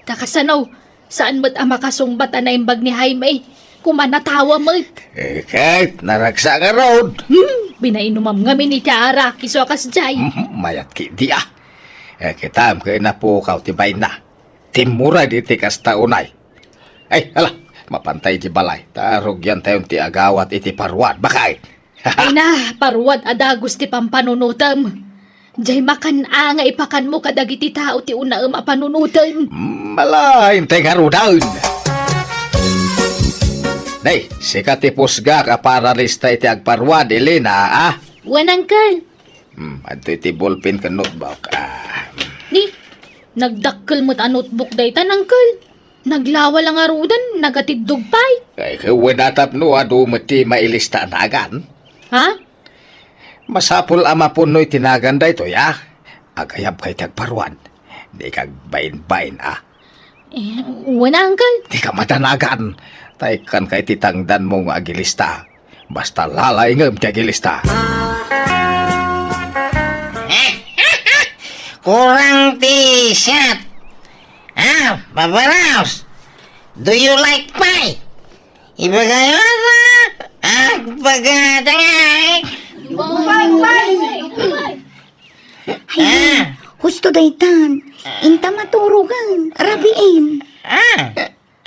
Ta kasano, saan met a makasungbat a naimbag ni Jaime. Koma natawa met. Eh, ket naragsak ngarud. Hmm, pinainumam ngamin iti arak, isu a kasdiay. Hmm, mayat ketdi a. Eh, kitam ket napukaw ti bainna. Timmuray iti kasta unay. Ay, ala, mapantay iti balay. Ta rugiantayon ti agawat iti paruad. Bakay? Ay na, paruad a dagus ti pampanunotem. Diay makan-a nga ipakanmo kadagiti tao ti unaem a panunotem. Mala, intay ngaruden. Nay, sika ti pusgak a paralista iti agparuad, Elena, a? Wen, Uncle. Hmm, adtoy ti ballpen ken notebook. Ah. Ni, nagdakkel met a notebook daytan, Uncle. Naglawa la ngaruden, nagatiddog pay. Ay, wen a tapno adu met ti mailista a nagan. Ha? Masapul a mapunnoy ti nagan daytoy, a? Agayabka iti agparuan. Dika agbainbain, a? Eh, wen, Uncle. Dika madanagan. Ta ikkanka iti tangdanmo nga agilista. Basta lalaingem ti agilista. Kurang ti siat. Ah, Papa Rouse, do you like pie? Ibagayo na. Agbagatangay. Ay, husto daytan. Inta maturogan. Rabiin. Ah.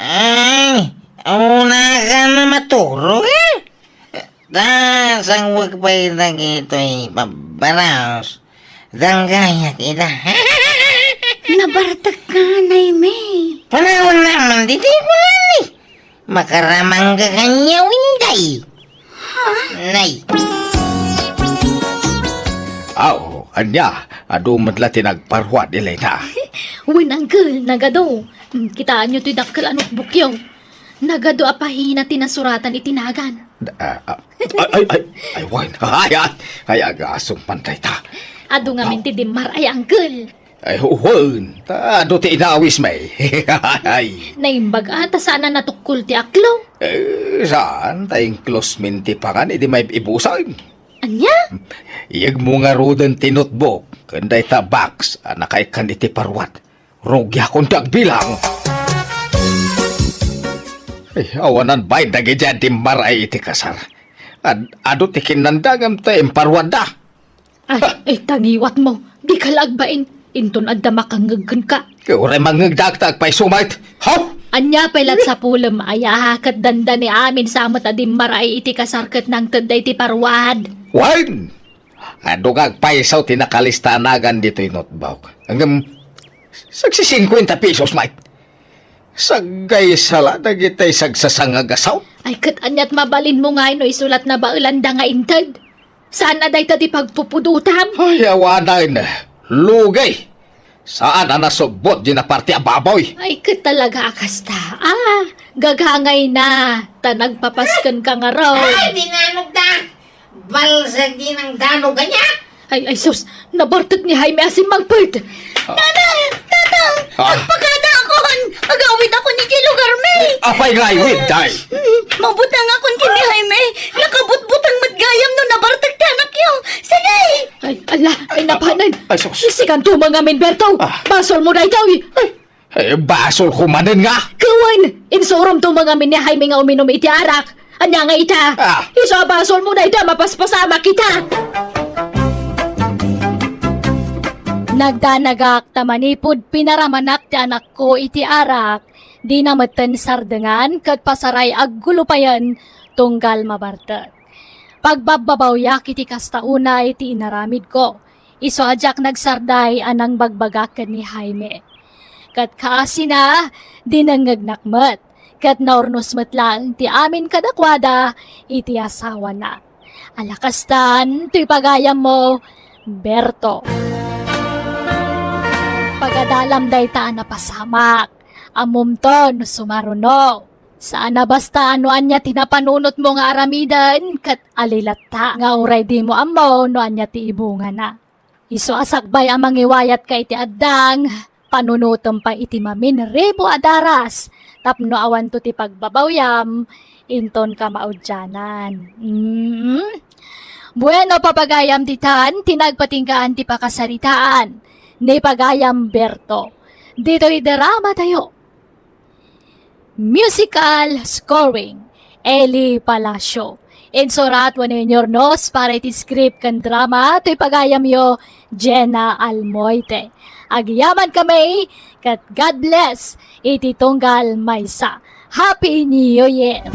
Ay, una ka na maturog, eh? Ta, sangwek pay dagitoy, Papa Rouse. Danggayak ida. Nabartek ka, Nay May. Panawan naman, ditoy ko lang, eh. Makaramang ka kanya, Winday. Ha? Nay. Aw, ania, adu met la ti nagparuad, Elena. Wen, Uncle, nagadu. Mm, kitaenyo toy dakkel a notebookyo. Nagadu a pahina ti nasuratan iti nagan. Ah, ah, ay, ay, ay, ay, wen. Ay, ay, ay, agasong man dayta. Adu ngamin ti dimmar-ay, Uncle. Ay, wen. Ta, adu ti inawis, may. Ay. Naimbag a, ta saan a natukkol ti aklo? Eh, saan? Ta inklos min ti pangan, idi maibusan. Ania? Iyegmo ngaruden ti notebook, ken dayta box a nakaikkan iti paruat. Rugiakon ti agbilang. Ay, awanan bain dagiti dimmar-ay iti kasar. Ad-, adu ti kinnandangem ta imparuadda. Ay, ay, tangiwatmo. Dika la agbain. Inton adda makangngeg kenka. Uray mangngegda ta agpayso met. Ha? Ania pay la ti sapulem, aya, ket dandani amin sa met a dimmar-ay iti kasar ket nangted daydi paruad. Wen! Adu nga agpayso ti nakalista a nagan ditoy notebook. Ngem, sagsisingkuenta pesos met. Saggaysa la dagiti sagsasangagasaw. Ay, ket aniat mabalinmo ngay no isulat na baelanda nga inted? Saan a dayta ti pagpupudotam? Ay, awanen. Lugay. Saan a nasubbot di naparte a baboy? Ay, ket talaga a kasta. Ah, gagangay na. Ta nagpapasken ka ngarud. Ay, dinanogda. Balsag di nang danog ania. Ay, ay, sus. Nabartek ni Jaime a simmangpet. Nanang! Tatang! Ah. Agpakadaakon! Agawidakon idiay lugarmi! Apay nga aywid, day? Mm, mabutangakon ken ni Jaime. Nakabutbutang met gayam no nabartek ti anakyo. Sige! Ay, ala, ay, napanan. Ay, sus. Sikanto mangamin, Berto. Ah. Basolmo daytoy. Ay, eh, basolko manen nga. Kawan, insuromto mangamin ni Jaime nga uminum iti arak. Ania nga ita? Ah. Isu a basolmo dayta, mapaspasamak ita. Nagdanagak ta manipud pinaramanak ti anakko iti arak, dina metten sardengan ket pasaray aggulupayen tunggal mabartek. Pagbabbabawiak iti kasta unay ti inaramidko. Isu a diak nagsarday a nangbagbagak ken ni Jaime. Ket kaasina, dinengngegnak met, ket naurnos met laeng ti amin kadakuada iti asawana. Ala kastan, toy pagayammo, Berto. Pagadalam dayta a napasamak, Ammomto no sumaruno. Saan a basta no ania ti napanunotmo nga aramiden ket ali latta nga uray dimo ammo no ania ti ibungana. Isu a sakbay a mangiwayatka iti addang, panunotem pay iti maminribo a daras tapno awanto ti pagbabawyam inton kamaudianan. Mm. Bueno, papagayam ditan ti nagpatinggaan ti pakasaritaan ni Pagayam Berto. Ditoy drama tayo. Musical scoring, Eli Palacio. Insurat wenno inurnos para iti script ken drama toy pagayamyo, Jenna Almoite. Agyaman kami, ket God bless iti tunggal maysa. Happy New Year!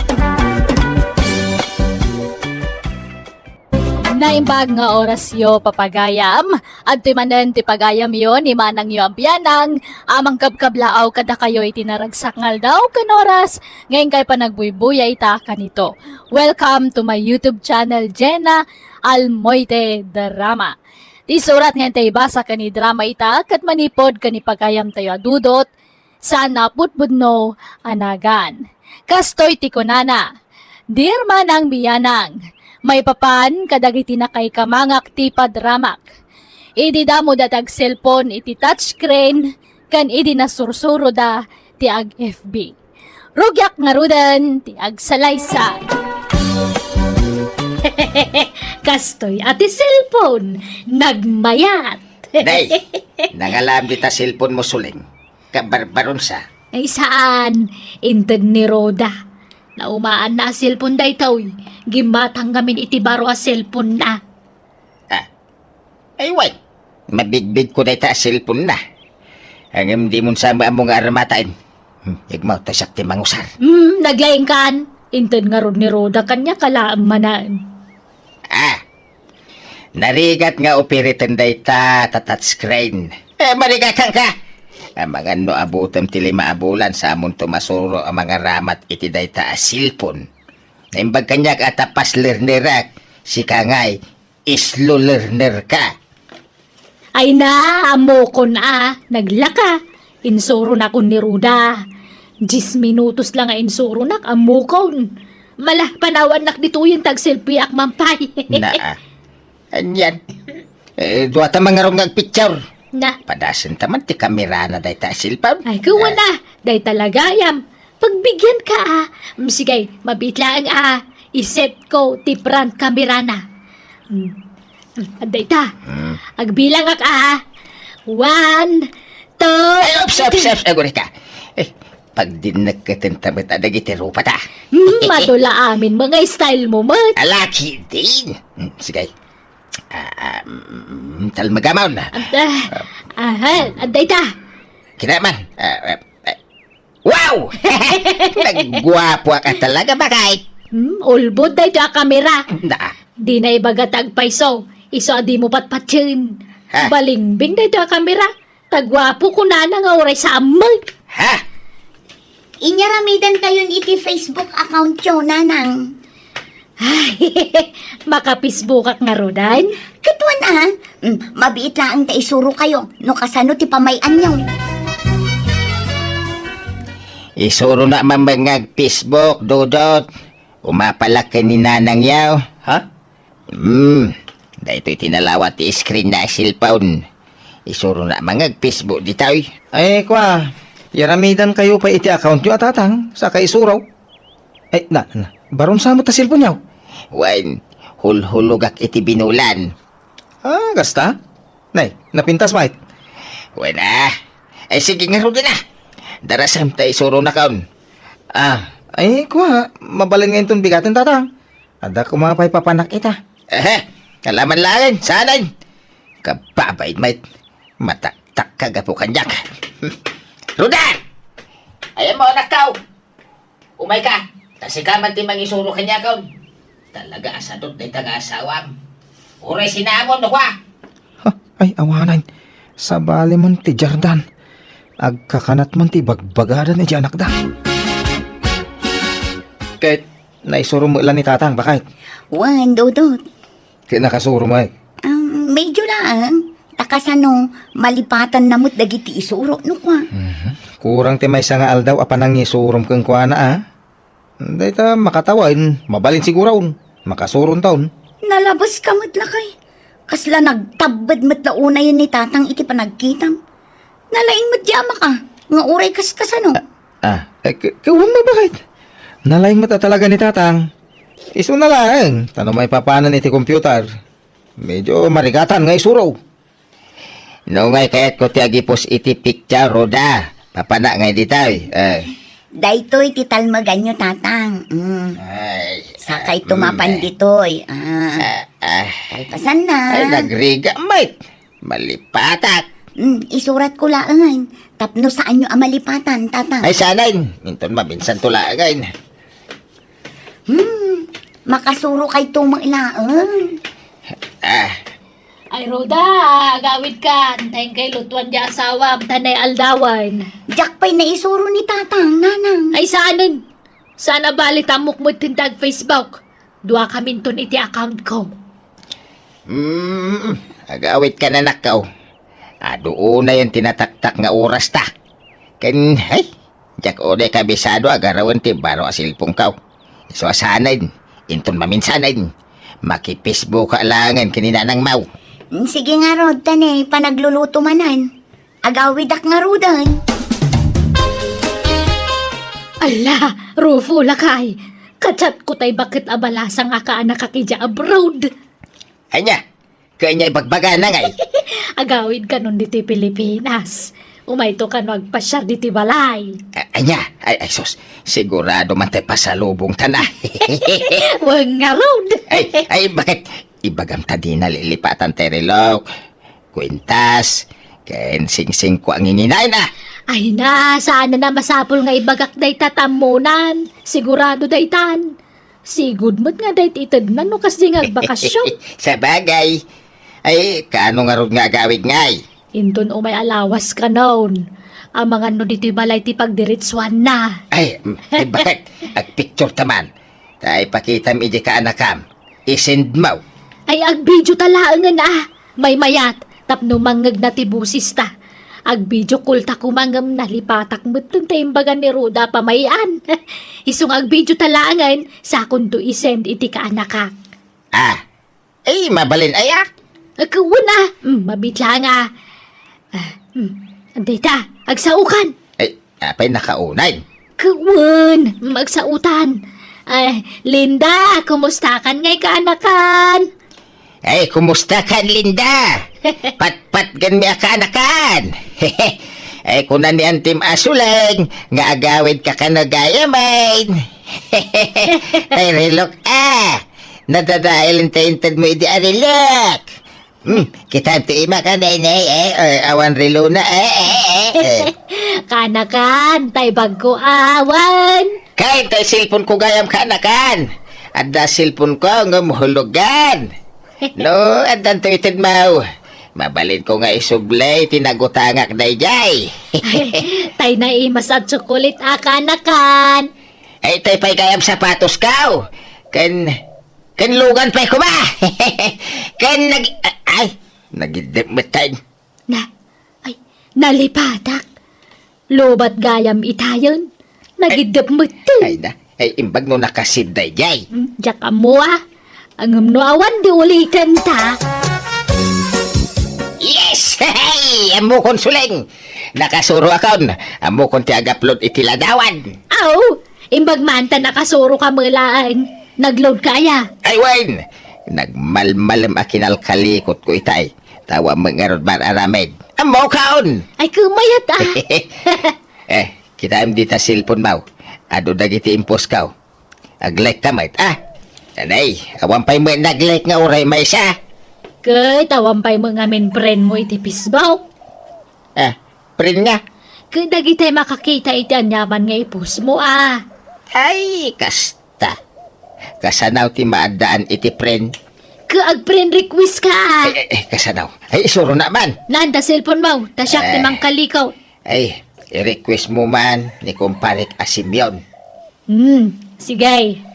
Naimbag nga orasyo, papagayam. Adtoy manen ti pagayamyo ni manangyo a bianang a mangkabkablaaw kadakayo iti naragsak nga aldaw ken oras nga inkay panagbuybuyayta kanito. Welcome to my YouTube channel, Jenna Almoite Drama. Ti surat nga intay ibasa ken idrama ita ket manipud ken ipagayamtayo a dudot, saan a pudpudno a nagan. Kastoy ti kunana, "Dear manang bianang, maipapan kadagiti nakaikamangak ti padramak. Idi damo da ti agselpon iti touchscreen, ken idi nasursuroda ti ag-F B. Rugiak ngaruden ti agsalaysay." Kastoy a ti cellphone, nagmayat. Nay, nangalam dita cellphone mo, Suling. Kabarbaronsa. Ay, saan? Inted ni Roda. Naumaanna a cellphone daytoy. Gimmatang ngamin iti baro a cellphone na. Ah. Ay, wen. Mabigbigko dayta a cellphone na. Ngem dimon sa maammo nga armataen. Hmm, igmaw ta siak ti mangusar. Hmm, naglaingkan. Inted ngarud ni Roda kaniak a laeng manen. Ah, narigat nga operaten dayta ta touchscreen. Eh, marigatan ka! Amangan no abutem ti lima a bulan sa amonto masuro a mangaramat iti dayta a cellphone. Naimbag kaniak a ta fast learnerak, sika ngay, slow learner ka. Ay na, ammokon a, naglaka. Insuronakon ni Ruda. Diyes minutos lang nga insuronak, ammokon. Mala, panawannak ditoyen ta agselfiak man pay. Naa. Anian? Eh, dua ta mangarong nga agpicture. Na. Padasen ta man ti kamerana dayta a cellphone. Ay, kuwan a. Dayta lagayam. Pagbigian ka, ah. Mm, sige, mabiit laeng, ah. I-set ko ti front camera na. Mm. Mm, adda ita. Mm. Agbilangak, ah. One, two, Ay, ups, ups, three. Ups, aguri ka. Eh, pagdinnek ket enta met adagiti rupa ta. Mm, madula amin mga style mo, met. Alaki din. Mm, sige. Ah, ah, mm, talmagamon. Adda, aha, adda ita. Kinaman. Ah, ah, ah, Wow! Nagguapoak talaga, bakit? Hmm, ulbod daytoy a kamera. Na. Di na ibaga ti agpayso. Isu a dimo patpatien. Ha? Balingbing daytoy a kamera. Taguapo kunana nga uray sa ammay. Ha? Inyaramidan kayon iti Facebook account yo, nanang. Ay, maka-Facebookak ngarudan? Ket wen a, mm, mabiit laeng ta isuro kayo no kasano ti pamay-anyo. Isuro na man nga ag-Facebook, Dodot. Umapalak ken ni Nanang yaw. Ha? Hmm, daytoy ti nalawa ti screen na cellphone. Isuro na man nga ag-Facebook ditoy. Ay, kwa, yaramidan kayo pay iti account yo a tatang, saka isuro. Ay, na, na, baron sa mo ta cellphone yaw? Wen, hulhulogak iti binulan. Ah, kasta? Nay, napintas, mait. Wen, ah. Ay, sige, ngaruden, ah. Darasem ta isuro na kaon. Ah, ay, kwa, mabalin nga inton bigaten, tatang. Adda kuma pay papanak ita. Ehe, kalaman laeng, saanen? Kababain, mait. Mataktak ka gapu kaniak. Ruda! Ayan mo, anak ko. Umay ka, ta sika man ti mangisuro kaniakon. Talaga a sadot dayta nga asawam. Uray sinamon, no, kwa? Ha, ay, awanan. Sabali man ti Jordan. Agkakanat man ti bagbagadan iti anakda. Ket naisuro met la ni tatang, bakit? Wen, Dodot. Ket nakasuro met. Um, medyo laeng. Ta kasano, malipatanna met dagiti isuro, no kua? Mhm. Kurang ti maysa nga aldaw a panangisurom kenkuana, a? Dayta makatawen, mabalin siguron. Makasurontaon. Nalabeska met lakay. Kasla nagtabbed met la unayen ni Tatang iti panagkitam. Nalaing met ti amaka, nga uray kaskasano. Ah, eh, k-, kawan mo, bakit? Nalaing met a talaga ni Tatang. Isuna laeng, ta no maipapanan iti computer. Medyo marigatan nga isuro. No ngay kayatko ti agipos iti picture, Roda. Papana ngay ditoy. Eh. Daytoy ti talmeganyo, Tatang. Mm. Ay, sakay mm, tumapan eh. Ditoy. Ah. Ah, ah. Kalpasanna. Ay, nagriga, mate. Malipatak. Mm, isuratko laengen. Tapno saanyo a malipatan, Tatang. Ay, saanen. Inton maminsan to laengen. Hmm, makasuro kay tumo laeng. Ah. Ay, Roda, agawid ka. Antayin kay lutuan di asawam, ta naaldawan. Diak pay naisuro ni Tatang, Nanang. Ay, saanen. Saan a bali ta ammok met ti Facebook. Dua kaminton iti account ko. Hmm, agawid ka, nanakko. Adu unayen ti nataktak nga oras ta. Ken, hey, diak unay kabisado a garawen ti baro a cellphone ko. Isu a saanen, inton maminsanen, makipesbuk ka laengen ken ni Nanang Mau. Sige ngarud, ta ne, panagluluto manen. Agawidak ngaruden. Ala, Rufo lakay. Kachat ko tay baket a balasa nga kaanakak idiay abroad. Ania? Kanya ibagbagana ngay? Agawid kanon ditoy Pilipinas. Umayto kano agpasiar ditoy balay. A-, ania? Ay, ay, sus. Sigurado man tay pasalubong ta na. Wen ngarud. Ay, ay, bakit? Ibagam ta di nalilipatan tay relok. Kuintas, ken singsing ko ang inginain, ah. Ay na, saan na masapul nga ibagak dayta tammunan. Sigurado daytan. Sigud met nga dayta itedna no kasdi nga agbakasyon. Sabagay. Ay, kaano ngarud nga agawid ngay? Inton umay a lawas kanon. Amangan no ditoy balay ti pagdiretsuanna. Ay, mm, ay, bakit? Agpicture ta man. Ta ipakitam iti kaanakam. I-send mo. Ay, agbidio ta laengen, ah. Maymayat, tapno mangngegna ti bosesta. Agbidio call ta koma ngem nalipatak metten ta imbagan ni Roda a pamay-an. Isu nga agbidio ta laengen, sakonto i-send iti kaanakak. Ah, ay, mabalin aya? Agkawan, ah. Mm, mabiit laeng, ah. Ah, mm. Dayta, agsaokan. Ay, apay nakaunay? Kawan, mm, agsaotan. Ay, Linda, kumustakan ngay kaanakan? Ay, kumustakan, Linda? Patpatgenmi a kaanakan. Ay, kuna ni Antim a Suleng, nga agawid ka kano gayamen. Ay, relok, ah. Nadadael intay inted mo idi a relok. Hmm, kita ti ima ka, Nenay, eh, eh, awan relona, eh, eh, eh, eh. Kaanakan, tay bagko awan. Kain tay cellphone ko gayam kaanakan. Adda cellphone ko ngem hulogan. No, addan to ited maw. Mabalin ko nga isublay ti nagutangak dayjay. Tay naimas a tsokolit a kaanakan. Ay, tay pay gayam sapatos kaw. Ken Ken lugan pay koma. Ken nag-, ay, nagiddep metten. Na, ay, nalipatak. Lubat gayam itayen. Nagiddep metten. Ay na, ay, imbag no nakasid dayjay. Hmm, diak ammo, ah. Ngem no awan di uliten ta. Yes! Hey! Ammokon, Suleng! Nakasuro akon. Ammokon ti agupload iti ladawan. Aw, imbag man ta nakasuro ka met laeng. Nagload ka aya? Ay, wen! Nagmalmalem a kinalkalikot ko itay. Tawa met ngarud mar-aramid. Ammokon! Ay, kumayat, ah. Eh, kitaem dita cellphone mo. Adu dagiti impost ko. Ag-like ka met, ah. Anay, awan pay met nag-like nga uray maysa. Ket awan pay met ngamin friend mo iti Facebook. Ah, friend nga? Ket dagitay makakita iti aniaman nga i-post mo, ah. Ay, kasta. Kasanaw ti maaddaan iti friend? Ket ag-friend request ka, ah. Ay, ay, ay, kasanaw. Ay, isuro na man. Naan ta cellphone mo, ta siak ti Eh. mangkalikot. Ay, i-request mo man ni kumparek a Simeon. Hmm, sige.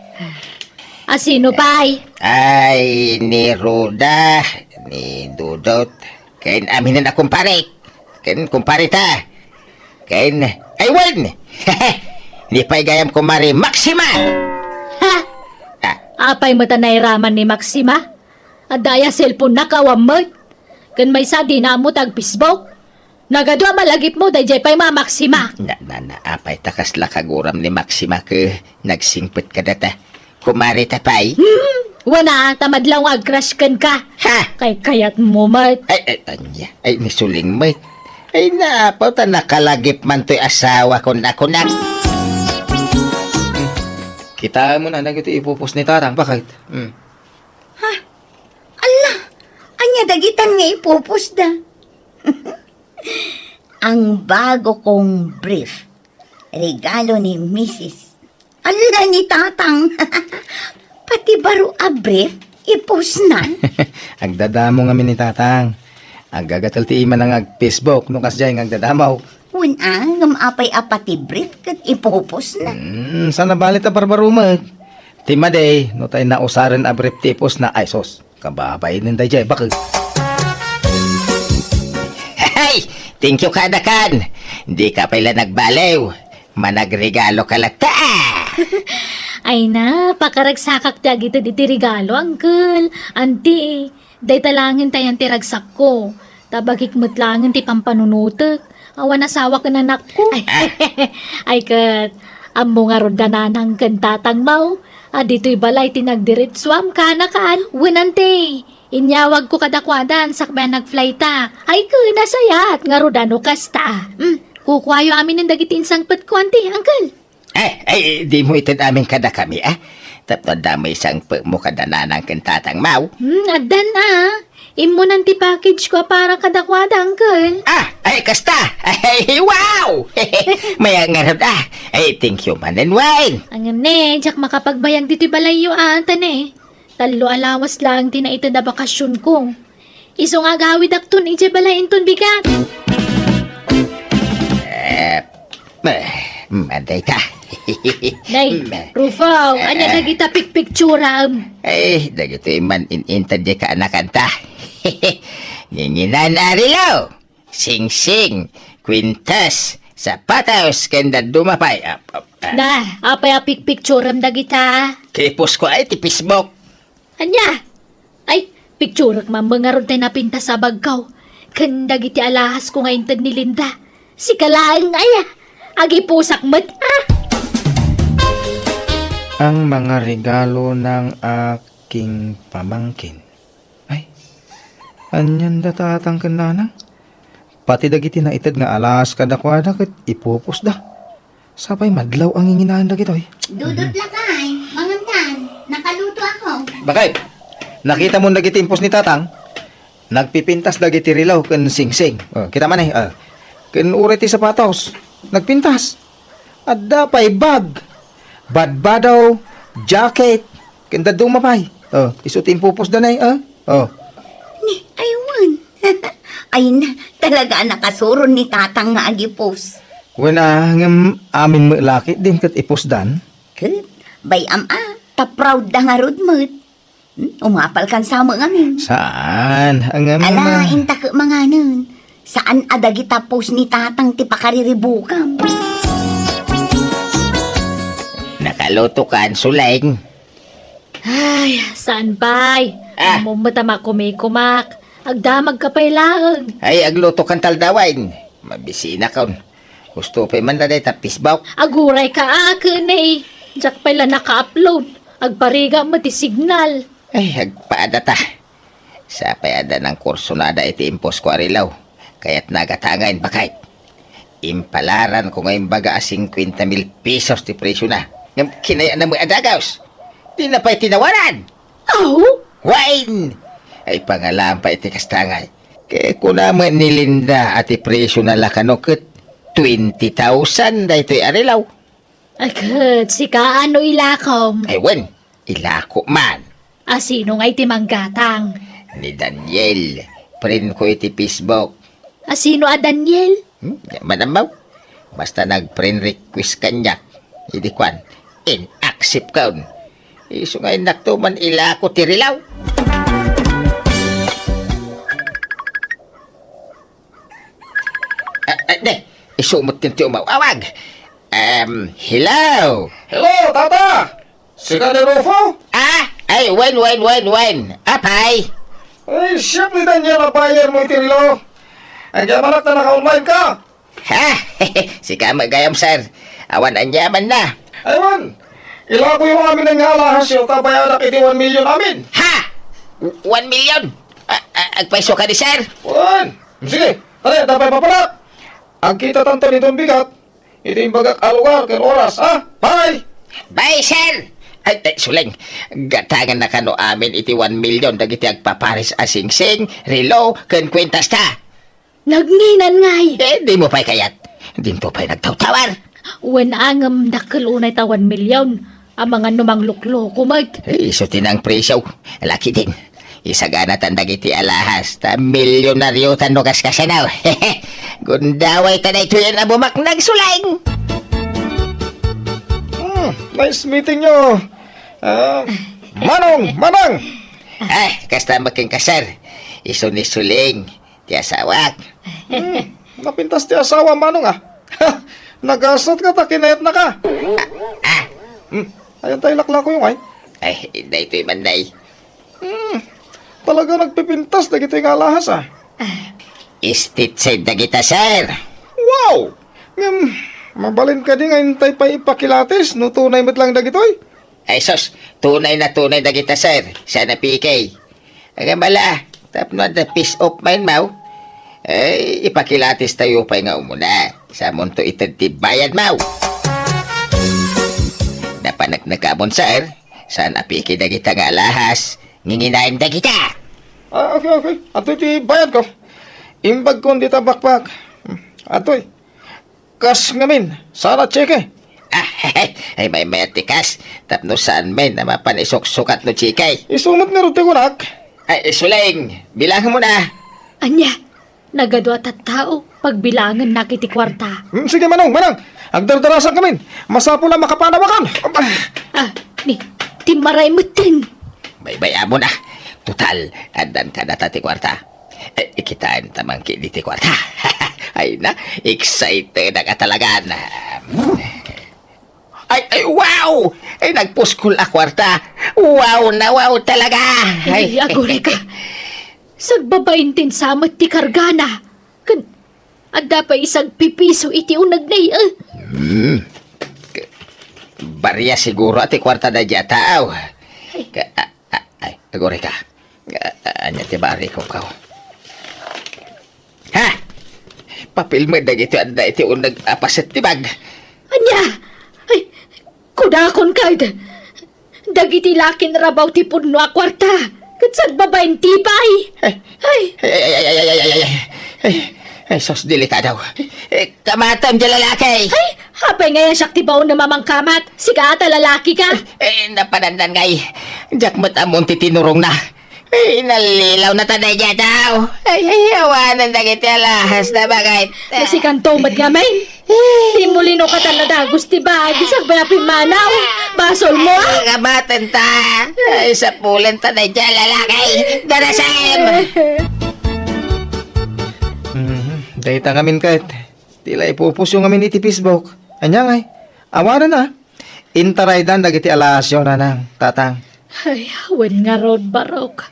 A sino pay? Ay, ni Roda, ni Dudot, Ken aminen a kumparek. Ken kumpareta. Ken, ay wen! Ni pay gayam kumare Maxima! Ha? Ah. Apay met a nairaman ni Maxima? Adda aya cellphone-nak awan met? Ken maysa dina ammo ti ag-Facebook? Nagadu a malagipmo daydiay pay a Maxima. Na, na, na, apay ta kasla kaguram ni Maxima ket nagsingpet kadata? Kumareta pay? Hmm, wen a, ta madlaw nga ag-crush kenka. Ha? Kay kayatmo met. Ay, ay, ania? Ay, ni Suling met. Ay, naapaw ta nakalagip man toy asawa kon akunak. Kitaem mo na, dagiti ipupos ni Tatang, bakit? Hmm. Ha? Ala, ania dagitan nga ipupos da? Ang bago kong brief, regalo ni Misis. Ala ni Tatang. Pati baro a brief, ipusna. Agdadamo ngamin ni Tatang. Aggagatel ti ima nga ag-Facebook, no kasdiay nga agdadamo. Wen a, ngem apay a pati brief ket ipupusna. Hmm, saan a bale ta barbaro met. Ti madi, no tay nausaren a brief ti ipusna, ay sus. Kababainen daydiay, bakit? Hey! Thank you kadakan! Dika pay la nagbaliw. Managregalo ka latta! Ay na, pakaragsakak ti agited iti regalo, uncle. Auntie, dayta laengen ti ayan ti ragsakko. Ta bagik met laengen ti pampanunotek. Awan asawa ken anakko. Ay, ay ket, ammo ngarud da nanang ken tatangmo a ditoy balay ti nagdiretsuam, kaanakan? Wen, auntie, inyawagko kadakuada sakbay a nagflightak. Ay ket, nasayaat ngarud a no kasta. Hmm, kukuayo aminen dagiti insangpetko, auntie, uncle. Eh, eh, dimo ited amin kadakami, ah? Tapno adda met isangpetmo kada nanang ken tatangmo. Hmm, addan, ah. Immunan ti package-ko a para kadakuada, uncle. Ah, ay, kasta! Ay, wow! Mayat ngarud, ah. Ay, thank you manen, Wayne. Ngem ne, diak makapagbayag ditoy balayyo, ah, ta ne. Tallo a lawas laeng ti naited a bakasionko. Isu nga agawidakton idiay balay inton bigat. Eh, eh, madayta. Nay, Rufaw, ania dagita pikpikturam? Eh, dagitoy man in-inted diay kaanakanta. Nginginan a relo, singsing, kwintas, sapatos, ken dadduma pay. Ap-, ap-, ah. Na, apay a pikpikturam dagita? Kipusko ay ti Facebook. Ania? Ay, picturek man ngarud tay napintas a bagko. Ken dagiti alahasko nga inted ni Linda. Sika laeng aya. Agipusak met, ah! Ang mga regalo ng aking pamangkin. Ay, anian da tatang ken nanang? Pati dagiti naited nga alahas kadakuada ket ipupos da. Sapay madlaw a nginginaen dagitoy. Dudut lakay, mangantan, nakaluto ako. Bakit? Nakita mo dagiti impos ni Tatang? Nagpipintas dagiti relo ken singsing. Oh, kita man eh. Oh. Ken uray ti sapatos, nagpintas. Adda pay bag, badbado, jacket, ken dadduma pay. Oh, isu ti impupos da nay, oh. Oh. Ni, aywan. Ay na, talaga a nakasuron ni Tatang nga agipos. Wen a, ngem amin met la ketdin ket ipusdan. Ket, bay-am a, ta proud da ngarud met. Hmm, umapalkan sa met ngamin. Saan? Ang, um, ala, ah, inta ket manganen. Saan a dagita pos ni Tatang ti pakariribukam? Nakaluto kan, Suleng? Ay, saan pay? Ah. Ammom met a makumikumak. Agdamagka pay laeng. Ay, agluto kan taldawen. Mabisina kon. Gusto pay man da dayta Facebook. Aguray ka, a, ken eh. Diak pay la naka-upload. Agparigat met ti signal. Ay, agpaada ta. Sapay adda nangkursunada iti imposko a relo. Kayatna a gatangen, bakit? Impalaran ko nga imbaga a singkuenta mil pesos ti presiona. Ngem kinayatna met a dagaws. Dina pay tinawanan. Aw? Wen! Ay, pangalam pay iti kasta ngay. Kay kuna met ni Linda a ti presiona la kano ket twenty thousand daytoy a relo. Ay, ket sika, ano ilakom? Ay, wen, ilako man. A, sino ngay ti manggatang? Ni Daniel. Friend ko iti Facebook. A, sino a Daniel? Hmm, di man ammo. Basta nag-friend request kaniak. Idi kuan, in-accept kon. Isu nga innakto man ilako ti relo. Ay, ne, isu met ti umaw-awag. Em, hello? Hello, Tata! Sika ni Rufo? Ah? Ay, wen, wen, wen, wen. Apay? Ay, siak ni Daniel a buyer mo iti relo. Agyamanak ta naka-online ka. Ha? Sika met gayam, sir. Awan aniamanna. Aywan. Ilakoyo amin nga alahasyo, ta bayadak iti one million amin. Ha? One million? A-, a-, agpayso kadi, sir? Wen. Sige. Tara, dapay papanak. Agkitatanto ni Don Bigat iti imbagak a lugar ken oras, ha? Bye! Bye, sir! Ay, ay, Suleng, gatanganna kano amin iti one million dagiti agpapares a singsing, relo, ken kuentasta. Nagnginan ngay! Eh, dimo pay kayat. Dinto pay nagtawtawar. Wen, ngem dakkel unay ta one million. Amangan no manglukloko met. Eh, isu ti nangpresyo. Laki din. Isaganatan dagiti alahas, ta milyonariotan no kaskasano. Gundaway ta daytoy a bumaknag, Suleng. Hmm, nice meeting you. Ah, Manong, Manang! Ay, kasta met kenka, sir. Isu ni Suleng, ti asawak. Hmm, napintas ti asawa, Manong, ah. Nagasat ka ta kinayatna ka. Ah, hmm. Ayan tayo laklako yung ay. Ay, daytoy man, day. Hmm, talaga nagpipintas dagiti nga alahas, ah. Stitched dagita, sir. Wow! Ngem, mabalin kadi nga intay pay ipakilatis no tunay met lang dagitoy? Ay, sus, tunay na tunay dagita, sir. Sana P K. Agabala, tapno adda peace of mind maw, ay, ipakilatis tayo pay nga umuna. Samonto ited ti bayad maw. Napaneknek amon, sir. Saan a piki dagita nga alahas? Nginginaem dagita. Ah, okay, okay. Ato ti bayad ko. Imbag kon dita bakbak. Hmm, atoy. Kas ngamin, saan a tseke? Ah, ay, maymayat ti kas. Tapno saan men a mapan isuksukat no tseke. Isu met ngarud ti kunak. Ay, Suleng, bilangan mo na. Ania, nagadu a tattao, pagbilangan na kiti kuarta. Hmm, sige, Manong, Manang. Agdardarasak ngamin. Masapul a makapanawakan. Ah, ni, timmaray metten. Baybay-am mo na. Total, addan ka data ti kuarta. Eh, ikitaan ta man kini ti kuarta. Ay na, excited ka talaga na. Ay, ay, wow! Ay, nagpuskol a kuarta. Wow na wow talaga. Ay, ay, agurayka. Sagbabain ti insamet ti kargana. Ken adda pay isagpipiso iti uneg na iya. Hmm. Baria siguro ti kuarta daydiay a tao. Ay. Ka-, a-, A-, ay, agurayka. A-, a-, ania ti barikok? Ha? Papel met dagiti adda iti uneg a paset ti bag. Ania? Ay, kudakon kad. Dagiti lakin rabaw ti pudno a kuarta. Ket sagbabain ti pay. Ay. Ay. Ay, ay, ay, ay, ay, ay, ay, ay. Ay, ay, sus, delikado. Eh, kamatem di lalaki. Ay, apay nga yan siak ti baon na mamangkamat? Sika ata lalaki ka? Eh, napanandan ngay. Diak met ammon ti tinurong na. Eh, nalilaw na ta daydiay a tao. Ay, ay, awanen dagiti alahas na bagay. Nasikanto met nga, men. Di mulino ka tan nadagus ti bag, sagbabain a pimmanaw. Basol mo, ah. Ay, kamaten ta. Ay, sapulen ta daydiay a lalaki. Darasem! Mhm. Dayta ngamin ket, ti la ipupusyo ngamin iti Facebook. Ania ngay? Awanen a. Intaraydan dagiti alahasyo, nanang, tatang. Ay, wen ngarud, Barok.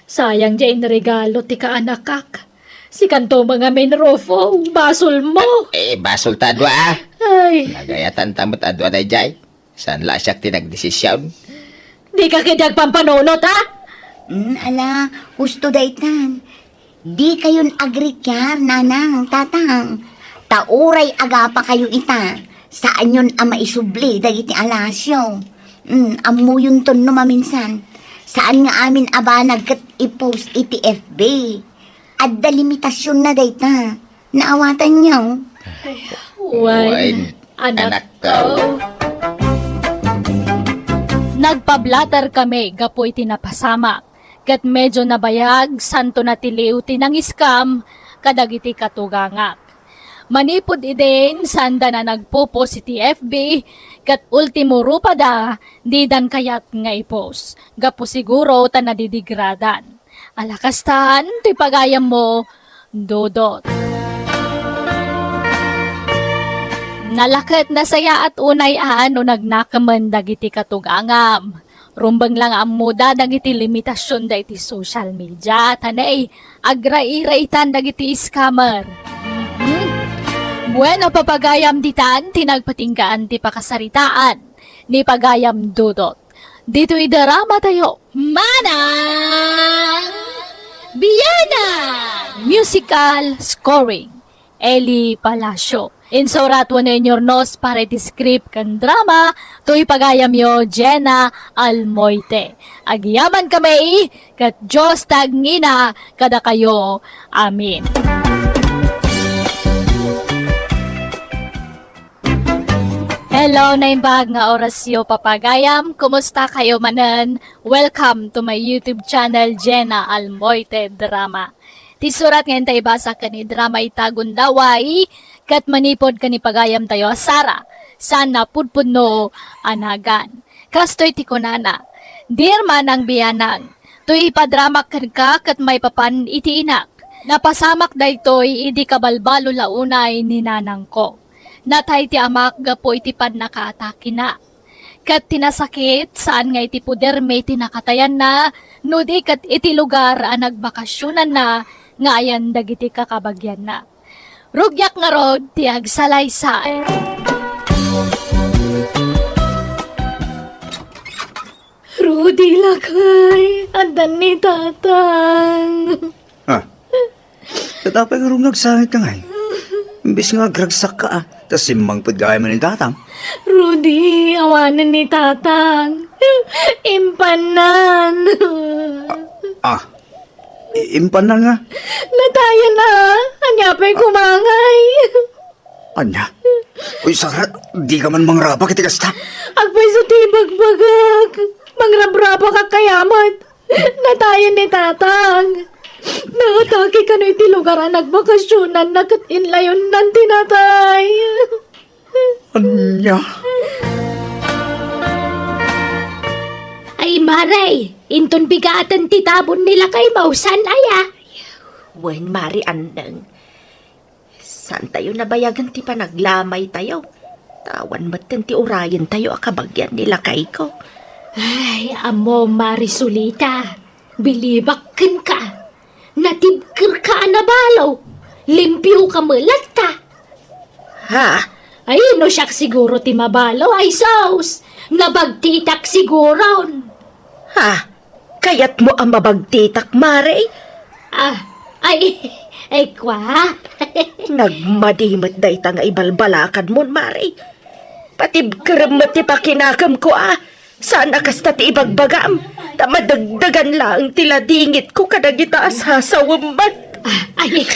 Sayang diay inregalo ti kaanakak. Sikanto met ngamin, Rufo, basol mo. Eh, basol ta dua, ah. Ay. Nagayatan ta met a dua daydiay. Saan la siak ti nagdesisyon? Dika ketdi agpampanunot, ha? Mm, ala, husto daytan. Dikayon agrikiar, nanang, tatang. Ta uray agapakayo ita, saanyon a maisubli dagiti alahasyo. Mm, ammoyonton no maminsan. Saan nga amin a banag ket i-post iti F B. Adda limitasionna dayta. Naawatanyo? Wen, anakko. Nagpablatter kami gapu iti napasamak, ket medio nabayag santo natiliw ti nang-scam kadagiti katugangak. Manipud idin, saanda na nagpo-post iti F B, ket ultimo rupada, didan kayat nga i-post, gapu siguro ta nadidigradan. Ala kastan, ti pagayammo, Dodot. Nalaket nasayaat unay a no nagnakemen dagiti katugangam. Rumbeng la nga ammoda dagiti limitasionda iti social media, ta nay, agrairaitan dagiti scammer. Mhm. Bueno, papagayam ditan ti nagpatinggaan ti pakasaritaan ni Pagayam Dudot. Ditoy drama tayo, Manang Bianang! Musical scoring, Eli Palacio. Insurat wenno inyurnos para iti script ken drama, toy pagayamyo, Jenna Almoite. Agyamankami, ket Dios ti agngina kadakayo. Amen. Hello, naimbag nga orasyo, papagayam. Kumusta kayo manen? Welcome to my YouTube channel, Jenna Almoite Drama. Ti surat nga inta ibasa ken idrama ita gundaway, ket manipud ken ni pagayam tayo a Sara, saan a pudpudno a nagan. Kastoy ti kunana, Dear Manang Bianang, toy ipadramak kenka ket maipapan iti inak. Napasamak daytoy idi kabalbalo la unay ni nanangko. Natay ti amak gapu iti pannakaatakena. Ket ti nasakit, saan nga iti podermi ti nakatayanna, no di ket iti lugar a nagbakasionanna nga ayan dagiti kakabagianna. Rugiak ngarud ti agsalaysay. Rudy, lakay, addan ni Tatang. Ah, ket apay ngarud nga agsangit ka ngay? Imbes nga agragsakka, ah, ta simmangpet gayam ni Tatang. Rudy, awanen ni Tatang. Impannan. Ah, ah, i-, impannan nga? Natayan, ah. Ania pay kumangay? Ania? Uy, Sara, di ka man mangrabak iti kasta? Agpayso ti ibagbagak. Mangrabrabak a kayamet. Natayan ni Tatang. Naatake kano iti lugar a nagbakasionanna ket inlayonnan ti natay. Ania? Ay, Mare, inton bigaten ti tabon ni lakay mo, saan aya? Wen, Mare Anneng. Saantayo nabayagen ti panaglamaytayo. Ta awan metten ti urayentayo a kabagian ni lakayko. Ay, ammo, Mare Solita, bilibak kenka. Natibkerka a nabalo. Limpioka met latta. Ha? Ay, no siak siguro ti mabalo, ay sus! Nabagtitak siguron. Ha? Kayatmo a mabagtitak, Mare? Ah, ay, ay, kwa? Nagmadi met dayta nga ibalbalakadmon, Mare. Patibkerem met ti pakinakemko, a. Saan a kasta ti ibagbagam, ta madagdagan laeng ti ladingitko kadagita a sasawem met. Ah, ay,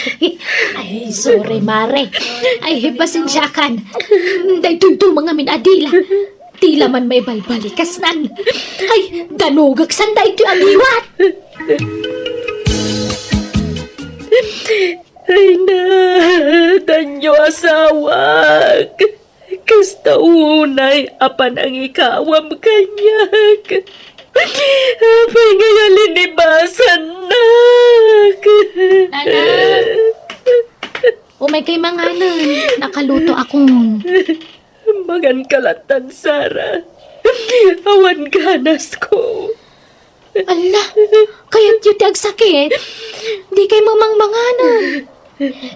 ay, sorry, Mare. Ay, pasensiakan. Daytoy dumangamin a dila. Dila man maibalbali kasnan. Ay, danogak sanda itoy a liwat. Ay na, danyo asawak. Kasta unay a panangikawam kaniak. Apay nga linibasannak? Nanang! Umay kay manganen, nakaluto akon. Mangan ka lattan, Sara. Awan ganasko. Alla, kayatyo ti agsakit? Di kay mamangmanganen.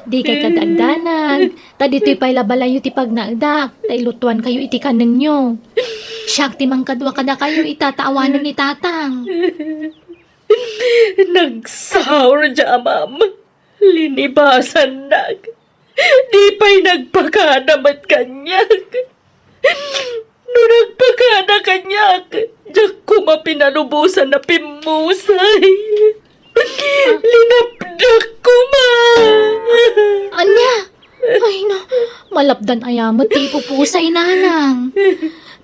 Di kay kadagdanag, ta ditoy pay la balayyo ti pagnaedak, ta ilutuan kayo iti kanenyo. Siak ti mangkadua kadakayo ita ta awanen ni Tatang. Nagsaur diay amam. Linibasannak. Di pay nagpakada met kaniak. No nagpakada kaniak, diak koma pinalubosan a pimmusay. Linapdak koma. Ania? Ay, no. Malapdan aya met ti ipupusay, Nanang.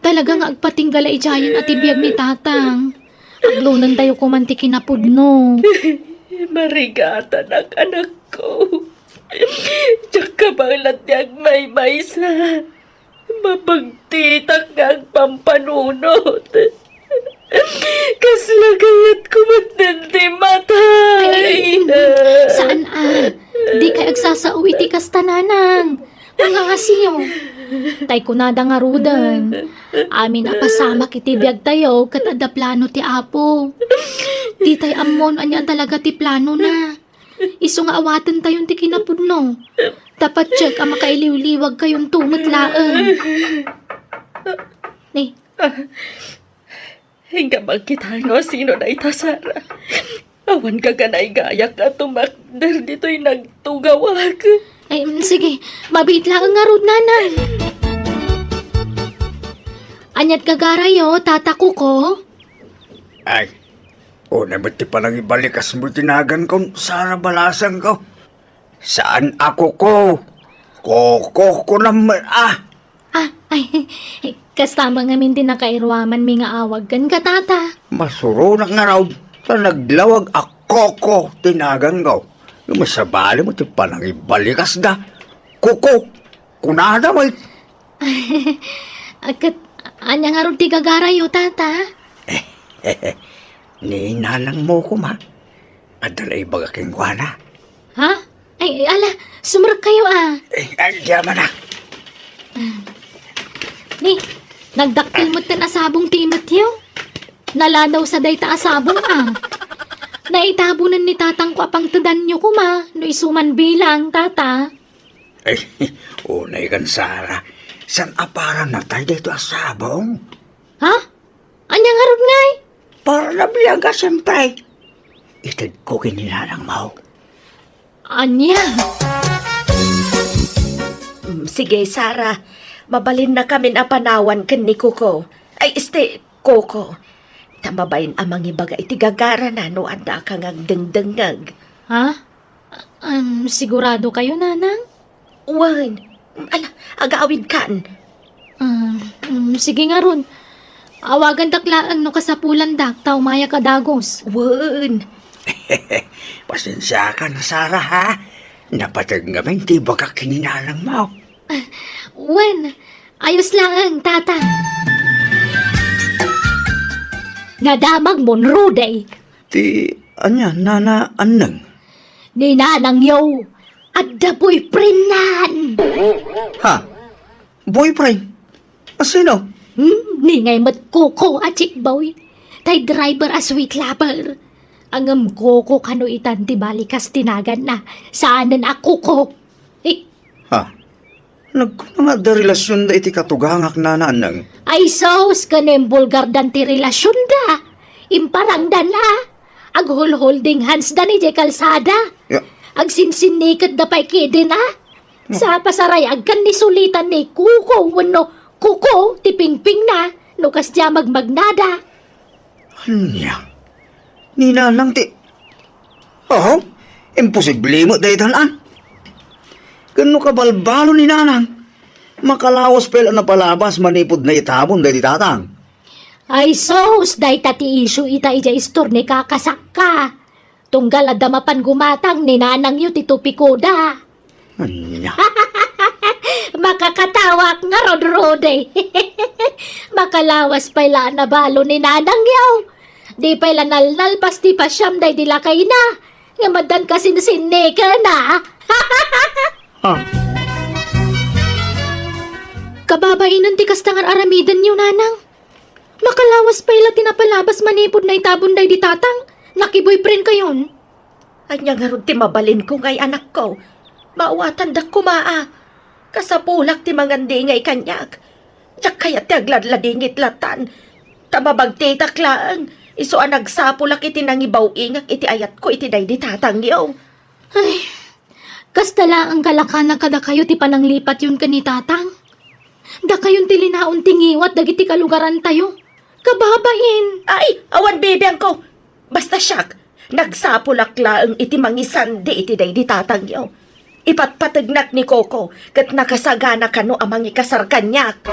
Talaga nga agpatingga la idiayen a ti biag ni Tatang. Aglonentayo koman ti kinapudno. Marigatanak, anakko. Diak kabaelan ti agmaymaysa. Mabagtitak nga agpampanunot. Kasla kayatko met ti matay. Ay, ay, ay, saan a? Di kay agsasao iti kasta, Nanang. Pangaasiyo. Tay kunada ngaruden, amin a pasamak iti biagtayo ket adda plano ti Apo. Ditay ammo no ania talaga ti planona. Isu nga awatentayon ti kinapudno. Ta patiek a makailiwliwagkayonto met laeng. Ni, Inka makita no sino dayta, Sara. Awan ka kanay gayak a tumakder ditoy nagtugawak. Ay, mm, sige. Mabiit laeng ngarud, nanang. Aniat gagarayo, Tata Kuko? Ay, una met ti panangibalikasmo iti naganko, Sara balasangko. Saan a Kuko? Koko kunam met, ah. Ah, ay, kasta man ngamin ti nakairuamanmi nga awag kenka, Tata. Masuronak ngarud, ta naglawag a Koko ti naganko. Ngem sabali met ti panangibalikasda. Kuko, kunada met. Ket, ania ngarud ti gagarayo, Tata? Ni nanangmo koma. Adda naibaga kenkuana. Ha? Ay, ala, sumrekkayo, ah. Eh, ay, di man, ah. Ni, nagdakkel metten a sabong ti imetyo. Naladaw sa dayta a sabong, ah. Naitabonen ni tatangko a pangtedanyo koma, no isu man bilang, Tata. Ay, unay kan, Sara. Saan a para natay daytoy a sabong? Ha? Ania ngarud ngay? Para nabiag a, siyempre. Itedko ken ni nanangmo. Ania? Mm, sige, Sara. Mabalinnakamin a panawan ken ni Kuko. Ay, este, Koko. Ta mabain a mangibaga iti gagarana no addaka nga agdengdengngeg. Ha? Um, sigurado kayo, Nanang? Wen. Ala, agawidkan. Ah, mm, sige ngarud. Awagandak laeng no kasapulandak ta umayak a dagus. Wen. Pasensiakan, Sara, ha? Napateg ngamin ti ibagak ken ni nanangmo. Ah, wen. Ayos laeng, Tata. Nadamagmon, Rudy. Ti ania, Nana Anneng? Ni nanangyo, adda boyfriendnan. Ha? Boyfriend? A sino? Hmm, ni ngay met Koko a chick boy. Tay driver a sweet lover. Ngem Koko kano itan ti balikas ti naganna. Saanen a Koko. Eh, Ha? Nagkuna nga adda relasionda iti katugangak, Nana Anneng. Ay sus, ken imbulgardan ti relasionda. Imparangdan a. Aghulholding handsda idiay kalsada. Ya. Agsinsinniketda pay kedin a. Ya. Sa pasarayagkan ni sulitan ni Kuko wenno Kuko ti pingpingna no kasdiay a magmagnada. Ania? Ni nanang ti, aho, imposible met daytan a. Ken no kabalbalo ni nanang, makalawas pay la napalabas manipud naitabon daydi tatang. Ay sus, dayta ti isyu ita idiay istor ni kakasakka. Tunggal adda mapan gumatang ni nanangyo ti tupikoda. Ania? Makakatawak ngarud, Rudy. Makalawas pay la a nabalo ni nanangyo. Di pay la nalnalpas ti pasiam daydi lakayna. Ngem addan kasinsinniken a. Ah. Kababainen ti kasta nga ar-aramidenyo, nanang. Makalawas pay la ti napalabas manipud naitabon daydi tatang. Nakiboyfriend kayon. Ania ngarud ti mabalinko ngay, anakko? Maawatandak koma a. Kasapulak ti mangandingay kaniak. Diak kayat ti agladladingit latan. Ta mabagtitak laeng, isu a nagsapulak iti nangibaw-ingak iti ayatko iti daydi tatangyo. Ay, kasta laeng kalakana kadakayo ti pananglipatyon ken ni tatang. Dakayon ti linaon ti ngiwat dagiti kalugarantayo. Kababain! Ay, awan bibiangko! Basta siak, nagsapulak laeng iti mangisandi iti daydi tatangyo. Ipatpategnak ni Koko ket nakasagana kano a mangikasar kaniak.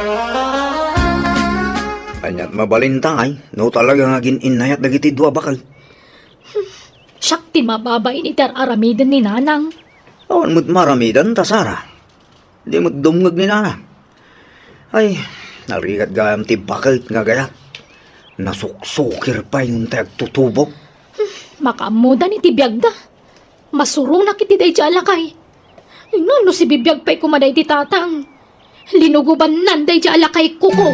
Aniat mabalinta ngay no talaga nga agin-innayat dagiti dua baket? Siak ti mababain iti ar-aramiden ni nanang. Awan met maramidenta, Sara. Di met dumngeg ni nana. Ay, narigat gayam ti baket nga gayat. Nasuksukir pay ngem tay agtutubo. Makaammodan iti biagda. Masuronak iti daydiay a lakay. Ay, no, no sibibiag pay koma daydi tatang. Linugubannan daydiay a lakay, Koko.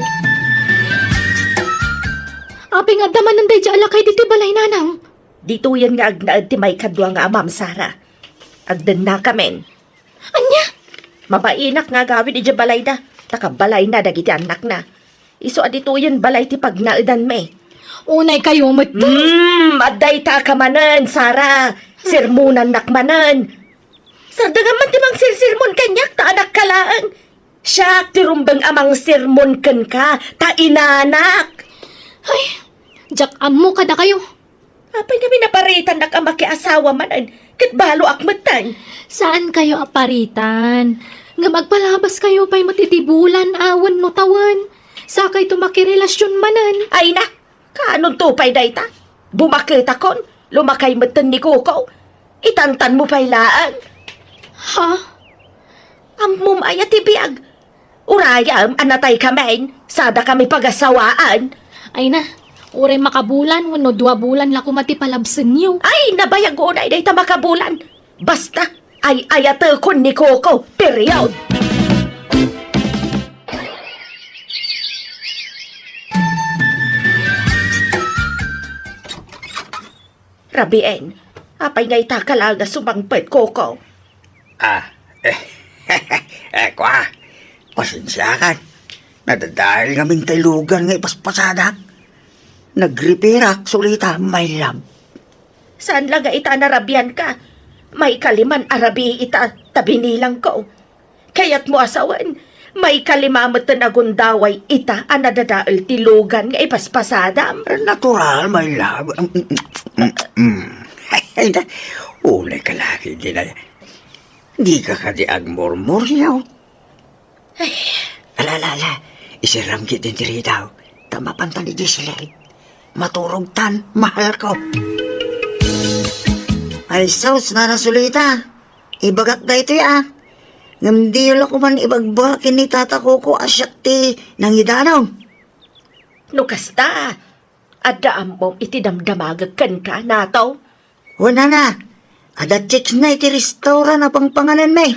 Apay nga adda manen daydiay a lakay ditoy balay, Nanang? Ditoyen nga agnaed ti maikadua nga amam, Sara. Agdennakamin. Ania? Mabainak nga agawid idiay balayda, ta kabalayna dagiti annakna. Isu a ditoyen balay ti pagnaedanmi. Unay kayo met. Hmm, adda ita ka manen, Sara. Sermonannak manen. Sardengan man ti mangsersermon kaniak, ta anakka laeng. Siak ti rumbeng a mangsermon kenka, ta inanak. Ay, diak ammo kadakayo. Apay nga naparitannak a makiasawa manen, ket baloak metten? Saan kayo a paritan? Ngem agpalabas kayo pay met iti bulan, awan no tawen. Sakayto makirelasion manen. Ay na, kaanonto pay dayta? Bumaketakon, lumakay metten ni Koko. Itantanmo pay laeng. Ha? Ammom aya ti biag? Urayem a nataykamin, sadakami pagasawaan. Ay na, uray makabulan wenno dua bulan la koma ti palabsenyo. Ay, nabayag unay dayta makabulan. Basta, ay-ayatekon ni Koko, period. Rabien, apay nga ita ka la nga sumangpet, Koko? Ah, eh, eh, kua, pasensiakan. Nadadael ngamin tay lugan nga ipaspasadak. Nagripirak, Sulita, my love. Saan la nga ita a narabianka? Maikaliman a rabii ita, ta binilangko. Kayatmo a sawen, maikalima met ti nagundaway ita a nadadael ti lugan nga ipaspasadam. Natural, my love. Mm, mm, mm, mm. Ay, na, unay ka lagi, di na. Di ka kadi agmurmuriaw. Ay. Ala, ala, ala. Isiram kit ditoy ridaw. Ta mapantan ni Giselle. Maturog tan, mahal ko. Ay, sus, Nana Sulita. Ibagak daytoy, a. Ngem diyo la koman ibagbaga ken ni Tata Koko a siak ti nangidanon. No kasta, adda ammom iti damdamagek kenka, Nato? Wen, Nana, adda chicks na iti restaurant a pangpangananmi.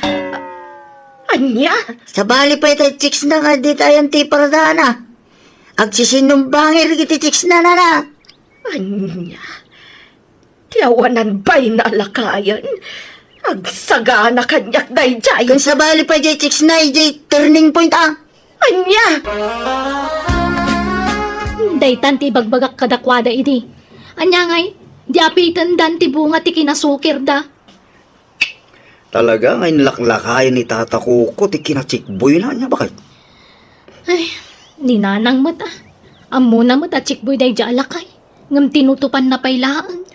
Ania? Sabali pay tay chicks na nga ditayan ti paradaanna. Agsisinumbangir iti chicks na, Nana. Ania? Ti awanan bayna a lakayen. Agsagana kaniak daydiay. Ken sabali pay jay chicks na, jay turning point, a. Ania? Daytan ti ibagbagak kadakuada idi. Ania ngay, di apitendan ti bunga ti kinasukirda. Talaga nga inlaklakayan ni Tata Koko ti kinachikboyna, ania, baket? Ay, ni Nanang met, a. Ammona met a chikboy daydiay a lakay. Ngem tinutopanna pay laeng.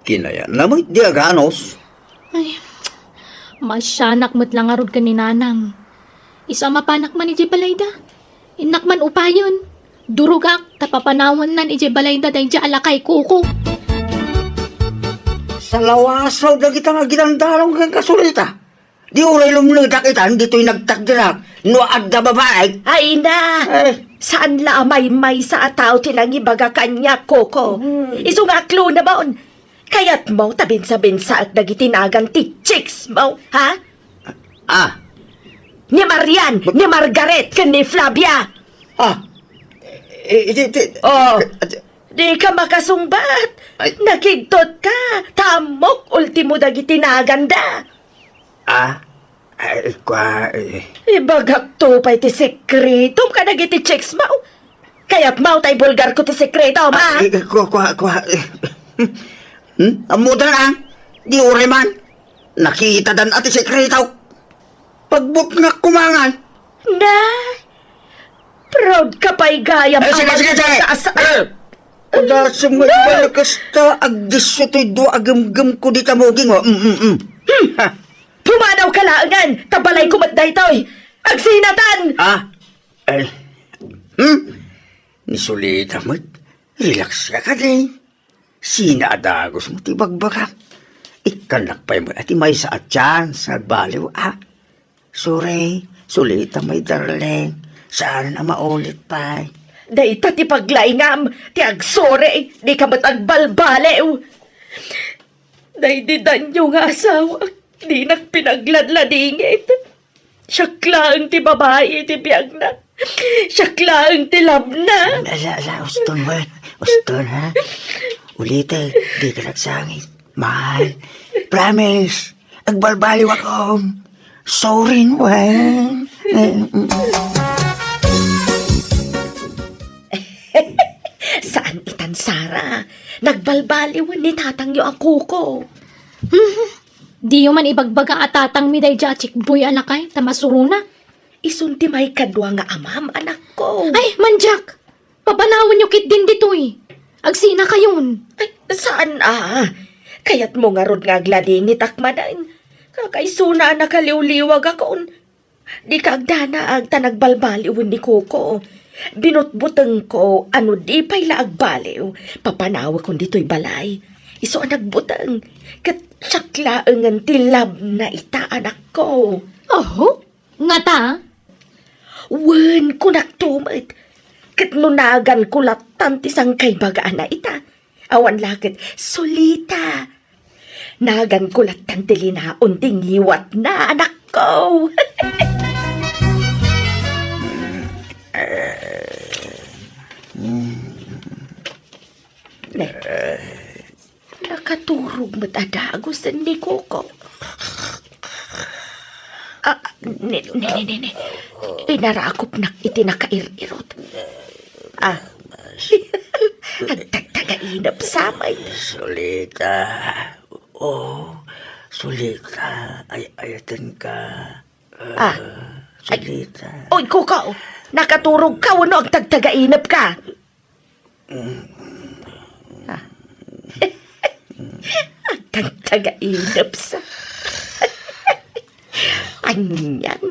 Kinayatna met di aganos. Ay, maasianak met la ngarud ken ni Nanang. Isu a mapanak man idiay balayda, innak man upayen. Durogak, ta papanawannan idiay balayda daydiay a lakay, Koko. Salawasaw dagita nga agidandalong kenka, Sulita. Di uray lumnedak itan ditoy nagtakderak no adda babaek. Ay na! Eh. Saan la a maymaysa a tao ti nangibaga kaniak, Koko? Hmm. Isu nga aklonemon. Kayatmo ta binsabinsaek dagiti nagan ti chicks mo, ha? Ah. Ni Marian, ni Margaret, ken ni Flavia. Ah. Eh, eh, di, di, Oh, di, di ka makasungbat. Ay. Nakigtot ka. Tammok ultimo dagiti naganda. Ah? Ay, kua, eh. Ibagakto pay ti sekretom kadagiti chicks mo. Kayatmo ta ibulgarko ti sekretom, a? Ay, kua, kua, kua, eh. Hmm? Ammoda na, di uray man. Nakitadan a ti sekreto. Pagbutngak kumangan. Na? Proud ka pay gayam. Eh, sige, sige, sige. Taas. Eh! Adasem nga ibalik kasta, agdisso toy dua a gemgem ko dita muging, o. Mm, mm, mm. Hmm. Ha. Pumanaw ka laengen, ta balayko met daytoy. Agsinatan! Ah? Eh. Hmm? Ni Sulita met, relax ka kadi. Sina a dagus mo ti bagbagam? Ikkannak pay met a ti maysa a chance, agbaliw, a. Sorry, Sulita, my darling. Saan a maulit pay. Dayta ti paglaingam, ti agsore, di ka met agbalbaliw. Daydi danyo nga asawa, dinak pinagladladingit. Siak laeng ti babai iti biagna. Siak laeng ti labna. Ala, ala, uston, wen. Uston, ha? Ulitek, dika nagsangit. Mahal. Promise. Agbalbaliw akon. Sorry, wen. Eh, mm. Saan itan, Sara. Nagbalbaliwen ni tatangyo a Coco. Hmm. Diyo man ibagbaga a tatangmi daydiay a chickboy a lakay ta masuronak. Isun ti maikadua nga amam, anakko. Ay, mandiak! Papanawenyo ketdin ditoy. Agsinakayon. Ay, saan a? Kayatmo ngarud nga agladingitak manen? Kakaisuna a nakaliwliwagakon. Dika agdanaag ta nagbalbaliwen ni Coco. Binutbutengko a no di pay la agbaliw, papanawekon ditoy balay. Isu a nagbuteng, ket siak laengen ti labna ita, anakko. Oho? Ngata? Wen, kunakto met. Ket no naganko lattan ti sangkaibagaan a ita, awan la ket Solita. Naganko lattan ti linaon ti ngiwatna, anakko. Ne, nakaturog met a dagusen ni Coco. Ah, ne, ne, ne, ne, ne. Inarakopnak iti nakair-irot. Ah. Agtagtagainep sa met. Solita. Oh, Solita. Ay, ayatenka. Ah. Ah, Solita. Ay, oy, Coco. Nakaturogka wenno agtagtagainepka? Ah. Agtagtagainep sa. Anian?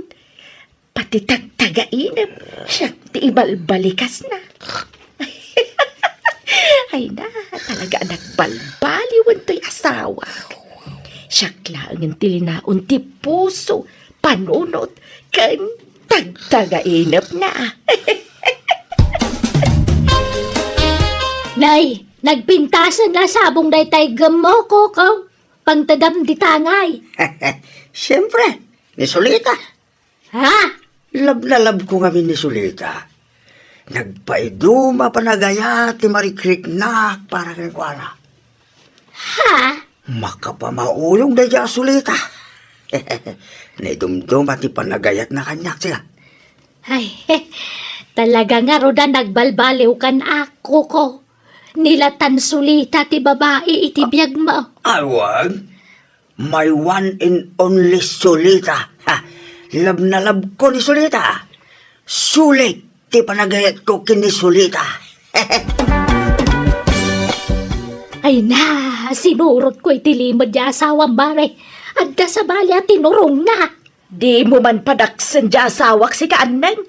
Pati tagtagainep, siak ti ibalbalikasna. Ay na, talaga a nagbalbaliwen toy asawa. Siak laengen ti linaon ti puso, panunot, ken tagtagainepna. Nay, nagpintasen la sabong daytay gemmo, Coco. Pangtedam dita ngay. Siempre, ni Solita. Ha? Love na love ko ngamin ni Solita. Nagpaiduma panagayat ti marikriknak para kenkuana. Ha? Makapamauyong daydiay a Solita. Naidumduma ti panagayatna kaniak, siya. Ay, talaga ngarud a nagbalbaliwkan, Coco. Nilatan Solita ti babai iti biagmo. Awan. My one and only Solita. Ha, love na love ko ni Solita. Sulit ti panagayat ko ken ni Solita. Ay na, sinurot ko iti limed ya asawam, Mare. Adda sabali a tinurongna. Dimo man padaksen ti asawak, sika, Anneng.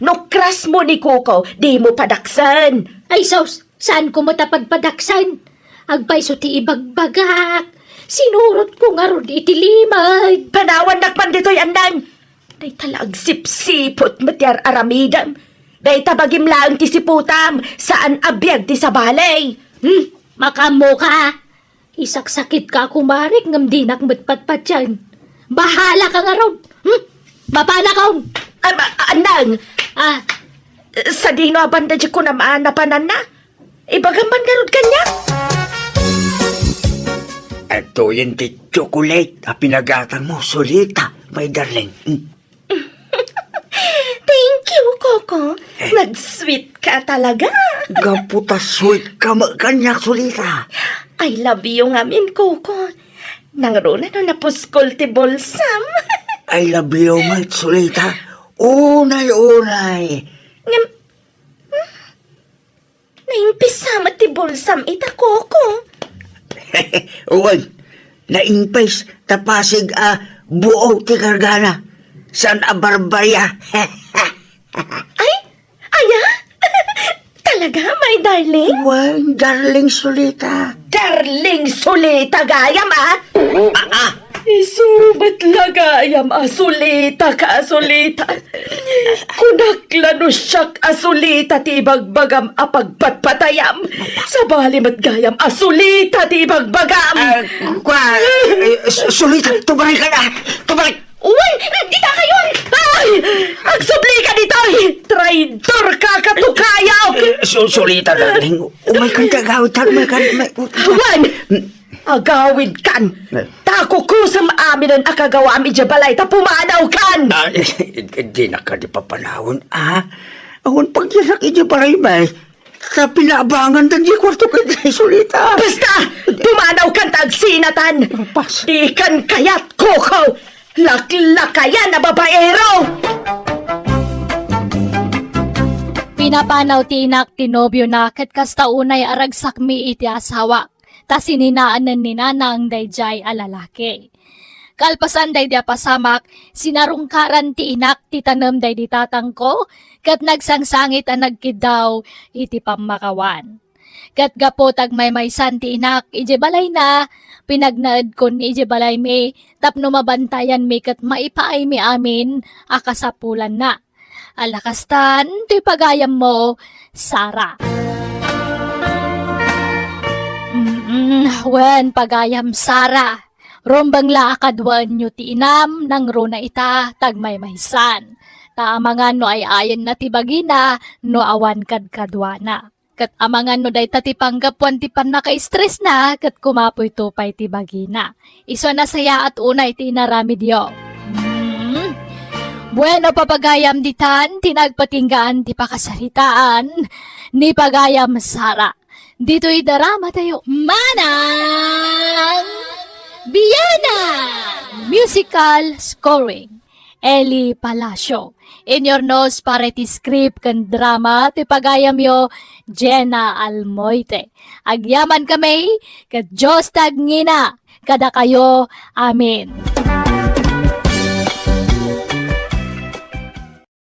No crush mo ni Coco, dimo padaksen. Ay sus, saan ko met a padpadaksen? Agpayso ti ibagbagak. Sinurot ko ngarud iti limed. Panawannak man ditoy, Anneng. Dayta la agsipsiput met ti ar-aramidem. Dayta bagim laeng ti siputam, saan a biag ti sabali. Hmm, makaammoka. Isaksakitka, kumarik, ngem dinak met patpatien. Bahalaka ngarud. Hmm? Mapanakon. Ah, ma-, Anneng! Ah. Sadino a banda diay kunam a napananna? Ibagam man ngarud kaniak. Adtoyen ti chocolate a pinagatangmo, Solita, my darling. Hmm. Thank you, Coco. Eh. Nag-sweet ka talaga. Gapu ta sweet ka met kaniak, Solita. I love you ngamin, Coco. Nangruna no napuskol ti bulsam. I love you met, Solita. Unay-unay. Ngem, naingpis sa met ti bulsam ita, Coco. Wen, naingpis ta pasig a buo ti kargana. Saan a barbaria. Ay, aya? Talaga, my darling? Wen, darling Solita. Darling Solita gayam, a? Ah, ah. Isu met la gayam a Solita ka a Solita. Kunak la no siak a Solita ti ibagbagam a pagpatpatayam. Sabali met gayam a Solita ti ibagbagam. Ah, kua, eh, Su-, Solita, tumaray ka na. Tumaray. Uy! Dita kayon! Ay, agsubli ka ditoy! Traidor ka, katukayok! Eh, su-, Sulita, darling. Umay kan ti agawid, tal, umay kan, umay. Wen! Agawid kan! Eh. Ta kukusem aminen a kagawam idiay balay ta pumanaw kan! Ah, eh, eh, eh, di na kadi papanawon, ah? Awan pagyarak idiay balay, may. Ta pinabangan dan di kwarto ken Sulita. Basta! Pumanaw kan ta agsinatan! Pas. Di kan kayat, Koko! Laklakayan a babaero! Pinapanaw ti inak ti nobiona ket kasta unay a ragsakmi iti asawa, ta sininaanen ni Nanang daydiay a lalaki. Kalpasan daydi a pasamak, sinarungkaran ti inak ti tanem daydi tatangko, ket nagsangsangit a nagkiddaw iti pammakawan. Ket gapu ta agmaymaysan ti inak idiay balayna, pinagnaedkon idiay balaymi tapno mabantayanmi ket maipaaymi amin a kasapulanna. Ala kastan, toy pagayammo, Sara. Mm, wen, pagayam, Sara. Rumbeng la a kaduaenyo ti inam, nangruna ita, ta agmaymaysan. Ta amangan no ay-ayenna ti bagina, no awan kadkaduana. Ket amangan no dayta ti panggapuan ti pannaka-stressna, ket kumapoyto pay ti bagina. Isu a nasayaat unay ti inaramidyo. Hmm. Bueno, papagayam ditan, ti nagpatinggaan ti pakasaritaan ni pagayam Sara. Ditoy drama tayo, Manang Biana! Musical scoring, Eli Palacio. Inyurnos para iti script ken drama ti pagayamyo, Jenna Almoite. Agyaman kami, ket Dios ti agngina kadakayo. Amen.